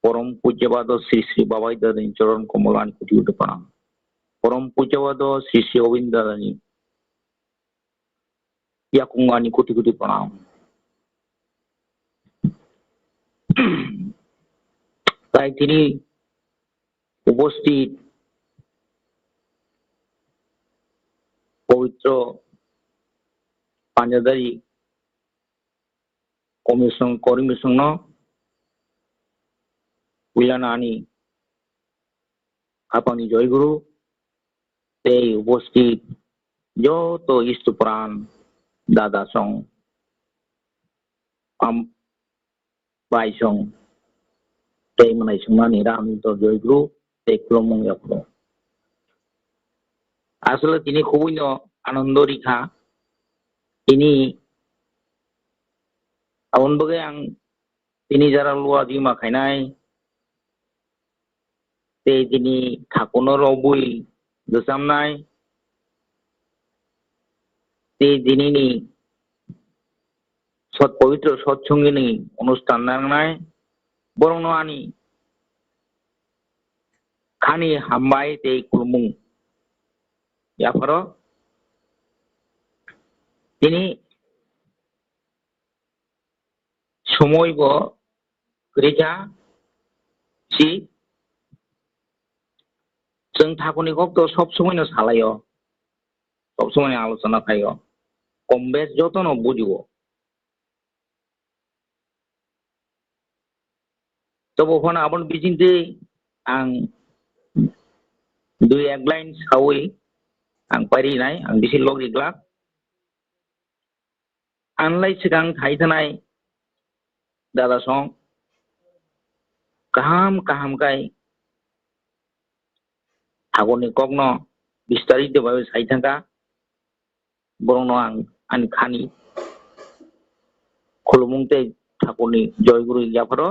Porom pujyabado Sri Sri Babai Dadani choron komolo ani kuti kuti pranam. Porom pujyabado Sri Sri Obin Dadani yakung ani kuti kuti pranam. Tai tini উপস্থিত পবিত্র পাঞ্জাদারি কমিশন, কর্মীসংঘ, পুইলানা ani khapangni Joy Guru tei উপস্থিত joto istupran dada song am bai song tei mwnai swngnani ram to Joy Guru tei khulumung yaphuru. Asole tini khubui no anondo rikha. Tini aboni bagwi ang tini jara lua jima khainai tei tini thakuno robwi gwchamnai tei tinini sot pabitro sot songini onusthan nangnai borokno ani khani hambai tei khulumung yapharo tini somoi bo kwrwi kha si. Chwng thakurni kok to sob somoi no salai o, sob somoi ni alochona khai o, kom bes joto no buji o. Tobo phano aboni bisingtwi ang Dui ek line sawi ang pairinai, ang bisi logri glak. Anlai swkang thai thanai dada song kaham kaham kai Thakurni kokno bistarito bai sai thangkha. Borokno ang ani khani khulumung tei Thakurni joy guru yapharo.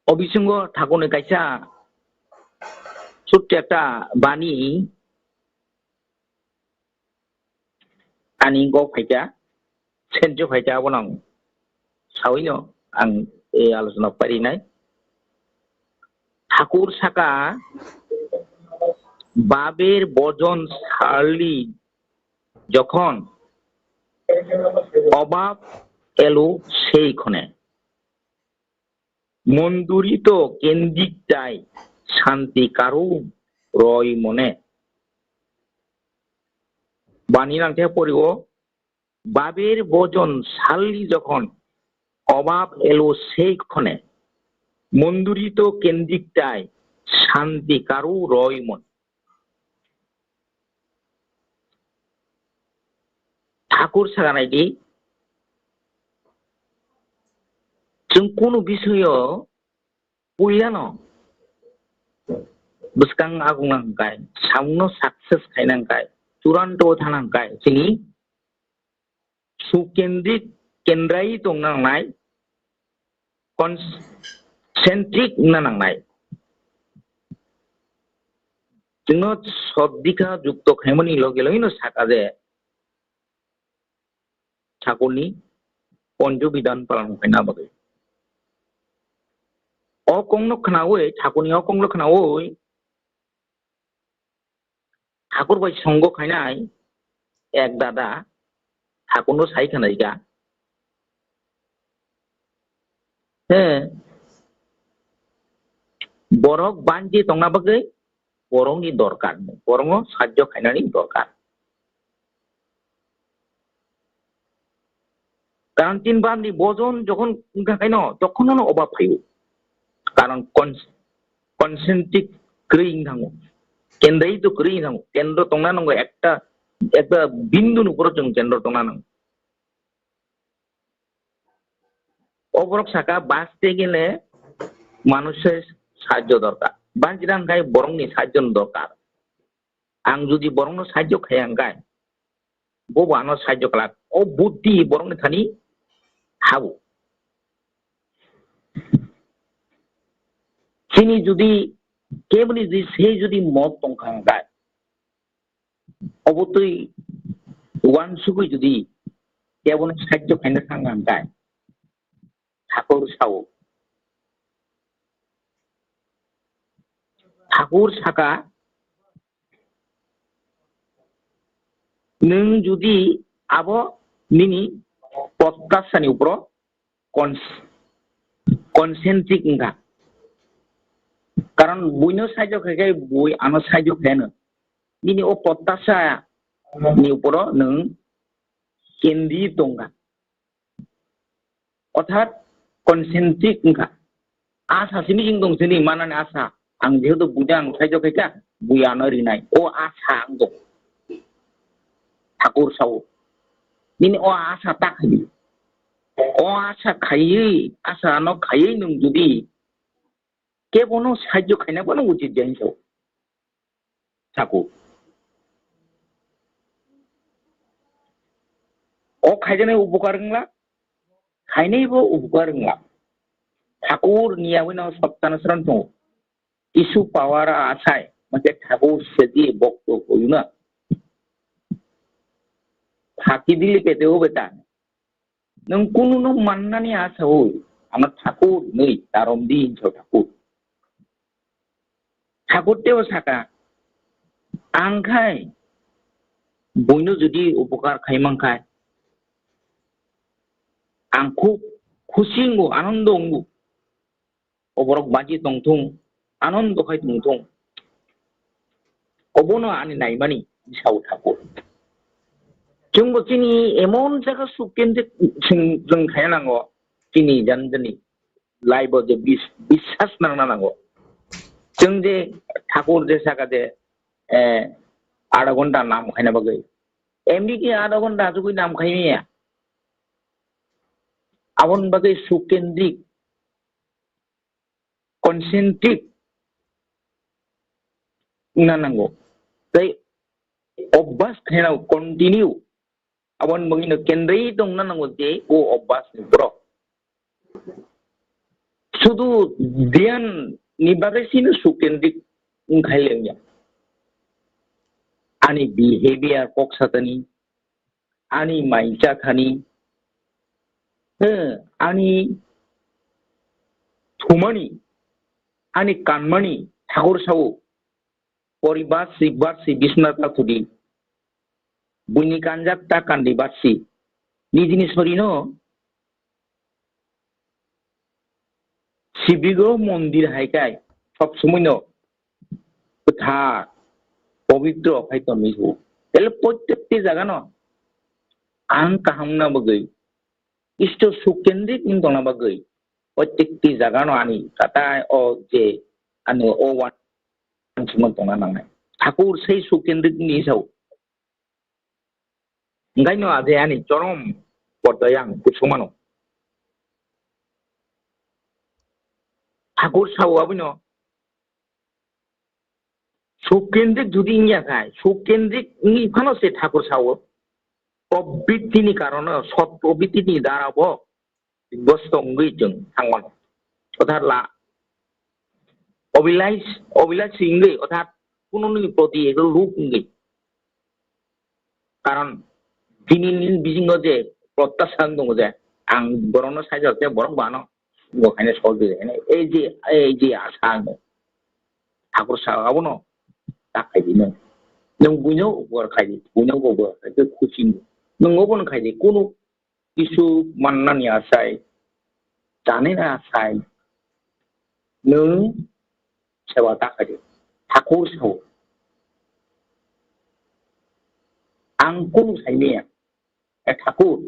O bisingo Thakurni kaisa sutto ekta bani ani kok phaikha, sencho phaikha, abono ang sawino ang ei alochona parinai. Thakur saka, "Babir bojon sarli jokhon, obab elo sei khone." মন্দুরিত কেন্দ্রিক তাই শান্তি কারো রয় মনে। Bani nangkhe poriwo, "Babir bojon sarli jokhon, obab elo sei khone, mondurito kendiktai shanti karu roi mon." Thakur saganai di, chwng kunu bisoyo puilano bwskang agungna hwnkhe, samungno success khaina hwnkhe, churanto thana hwnkhe, chini sukendrik kendrai tongna nangnai, concentric wngna nangnai. Chwngno sodikha jukto khaimani loge logeno saka je Thakurni ponjo bidan palan khaina bagwi. O kokno khnaui, Thakurni o kokno khnaui, Thakur bai songo khainai ek dada Thakurno sai khnaikha, he, borok banchi tongna bagwi borokni dorkar, borokno sahajjo khainani dorkar. Karon tin bamni bojon jokhon wngkha khaino, tokhono no obab phaio. Karon con-, concentric kwrwi wng thango. Kendrai to kwrwi wng thango. Kendro tongna nango ekta, ekta bindu ni uporo chwng kendro tongna nango. O borok saka, "Baste gele manusher sahajjo dorkar." Banchina hwnkhe borokni sahajjo no dorkar. Ang jodi borokno sahajjo khaiya hwnkhe, bobo ano sahajjo khlak. O buddhi borokni thani habo. Chini jodi keboni jodi se jodi mot tongkha hwnkhe, obotwi uansugwi jodi kebono sahajjo khaina thangkha hwnkhe, Thakur sao. Thakur saka, nwng jodi abo nini potasani uporo cons-, concentric wngkha, karon buino sahajjo khaikhe bui ano sahajjo khaiyano, nini o potasa ni uporo nwng kendri tongkha. Orthat concentric wngkha. Asa simi chwng tong sini manani asa. Ang jehetu buino ang sahajjo khaikha, bui ano rinai. O asa ang tong. Thakur sao. Nini o asa ta khaiwi. O asa khaiwi, asa ano khaiwi nwng jodi kebono sahajjo khaina bono uchit jai sao. Thakur. O khaijaknai upokar wngla, khainaibo upokar wngla. Thakur ni yagwino sottanasran tongo. Kisu power asai, mate Thakur sedi bokto hoyuna. Phaki dili pete o beta. Nwng kununo mannani asaui, ano Thakur hinwi tarom di hinwi sao Thakur. Thakur teibo saka, ang khai buino jodi upokar khai mankhai, ang khub khusi wngo, anondo wngo. O borok baji tongthung, anondo khai tongthung. Obono ani naimani sao Thakur. Chwngbo chini emon jaga suk kendrik chwng, chwng khaina nango, chini jani jani life o je bis-, biswas nangna nango. Chwng je Thakur je saka je, eh, adha ghonta nam khaina bagwi. Emni ki adha ghonta achugwi nam khaimaya. Aboni bagwi sukendrik, concentric wngna nango. Tei obvas khaina continue. Aboni bagwino kendrei tongna nango je o obvas ni borok. Sudu dhyan ni bagwi sino sukendrik wngkhai lengya. Ani behavior kok satani, ani mai chathani, eh, ani thumani, ani kanmani, Thakur sao, pori basi, basi, bisna ta thudi. Buini kanjak ta kandi basi. Nijini sorino sibigo mondir hai kai, sob somoino kwthar, pobitro khai tongwi o. Tele prottekti jagano ang kaham na bagwi, Ishwar sukendrik wng tongna bagwi, prottekti jagano ani katai o je ani o wan sumon tongna nangnai. Thakur sei sukendrik ni sao. Engkaino aje ani chorom porda yang kusumano. Thakur sao abono sukendrik judi wngya khai, sukendrik wngwi phano se Thakur sao. Probriti ni karono, sot probriti ni dara bo bibhosto wngwi chwng thangmano. Othat la, obilais, obilais wngwi, othat kununi proti ekdom luk wngwi. Karon tini nini bisingo je protyasha wng tongo je, ang borokno saijak je borok bano bo khaina sojak je, ei je, ei je asa ang Thakur sao abono ta khai di nwng. Nwng buino upokar khai di, buino upokar khai di, khusi wng. Nwng obono khai di, kunu kisu mannani asai, chanina asai, nwng seba ta khai di. Thakur sao. Ang kunu saimaya, e Thakur,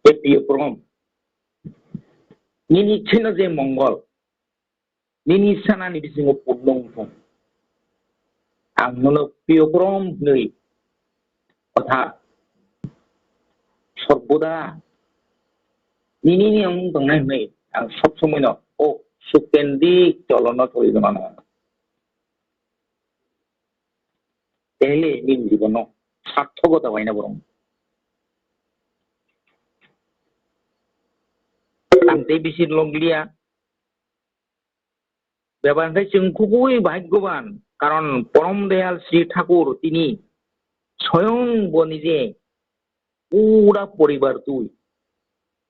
e Priyo Prom, nini chheno je mongol, nini sanani bisingo purno wngthung. Ang nono Priyo Prom hwnwi kotha sorboda nini ni wng tongnai hwnwi ang sob somoino o sukendrik cholono toli mano. Tele nini jibono sarthokota waina borok. Ang tei bisi log liya. Bebak khe chwng khubui bhagyoban, karon Porom Dayal Sri Thakur tini soyong bo nije pura poribar twi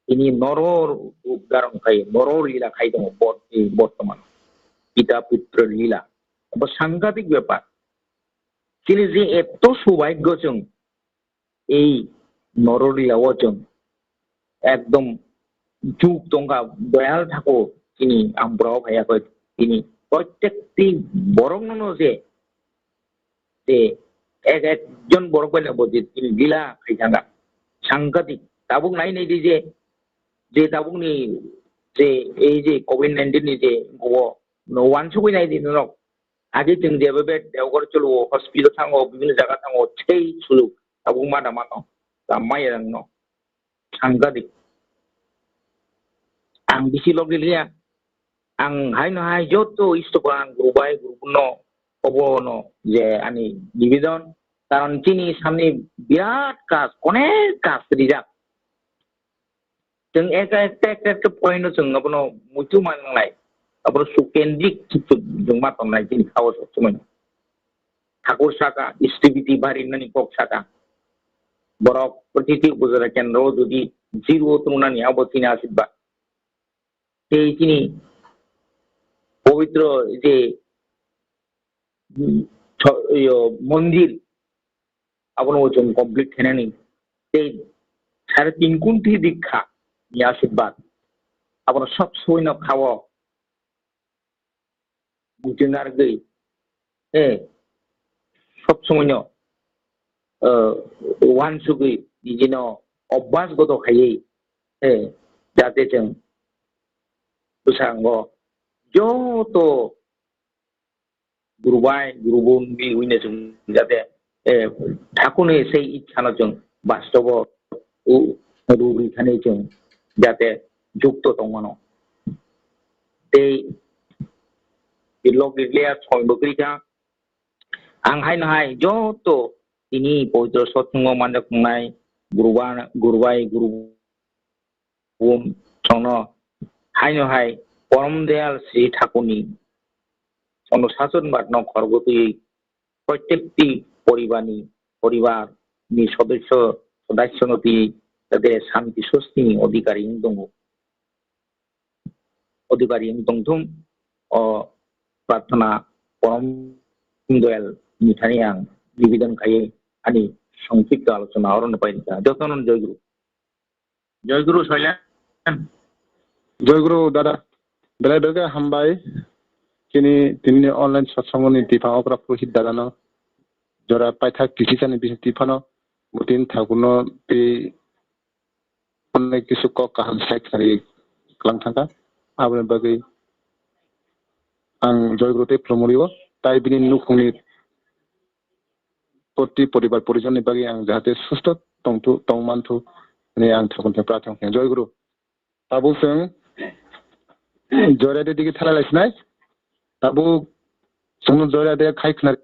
tini noror rup dharon khai, noror lila khai tongo bor-, bortoman. Pita putra lila. Bo sanghatik bepar. Chini je eto subhagyo chwng, ei nororila o chwng ekdom juk tongkha, Doyal Thakur chini Ambura o phaiya khe tini prottekti borokno no je, je ek ek jon borok bai no bo je tini lila khai thangkha. Sanghatik tabuk nai nai di je, je tabuk ni je ei je covid nineteen ni je bo no wansugwi nai di norok. Age chwng jeba be Deoghar cholo, hospital thango, bibhinno jaga thango, sei suluk tabuk mada mano, tamo maya rang no sanghatik. Ang bisi log liya, ang hai no hai joto istoba ang guru bai guru no obo no je ani nibedan, karon chini samni birat kaj, onek kaj rijak. Chwng ekta, ekta, ekta, ekta point no chwng abono muitu ma nangnai. Abono sukendrik chwng ma tongnai chini khao sob somoi. Thakur saka, stability bari nani kok saka. Borok protiti upojila kendro jodi zero tongnani abo chini asirba. Tei chini pobitro je, mm, tho-, yo, mondir abono bo chwng complete khainani. Tei sare tin kunti dikha ni asirwad. Abono sob somoino khao muitu narwgwi, eh, sob somoino, eh, wansugwi nijino obhas goto khaiwi, eh, jate chwng bwskango joto Guru bai, guru bun bi wine chwng jate, eh, thakunwi sei ichhano chwng bastobo u-, rubri thani chwng jate jukto tongmano. Tei birlok birliya soibo kwrwi kha. Ang haino hai joto tini poitro sothwngo manjak wngnai guru ba-, guru bai, guru bun chwngno haino hai Porom Dayal Sri Thakurni Onushason batno khorgotwi protekti poribarni, poribarni sodosyo, sodosyono twi jate shanti swstini odhikari wng tongo, odhikari wng tongthung. O prarthana Porom Dayal ni thani ang nibedan khaiwi ani songkipto alochona orono pairikha. Jotono Joy Guru. Joy Guru Soilen. Joy Guru dada. Belai belai khe hambai. Chini tinini online satsangoni tiphang okra purohit dadano jora paithak kisisani bising tiphano mutin thakurno tei onek kisu kok kaham sai khari klang thangkha. Aboni bagwi ang Joy Guru tei khulumrio tai bini nukhungni proti poribar porijon ni bagwi ang jahate susto tongthu, tongmanthu hwnwi ang thakurno prarthana khlaio. Joy Guru. Tabuk chwng Joyra de digi thalai laisinai. Tabuk chwngno Joyra de khai khna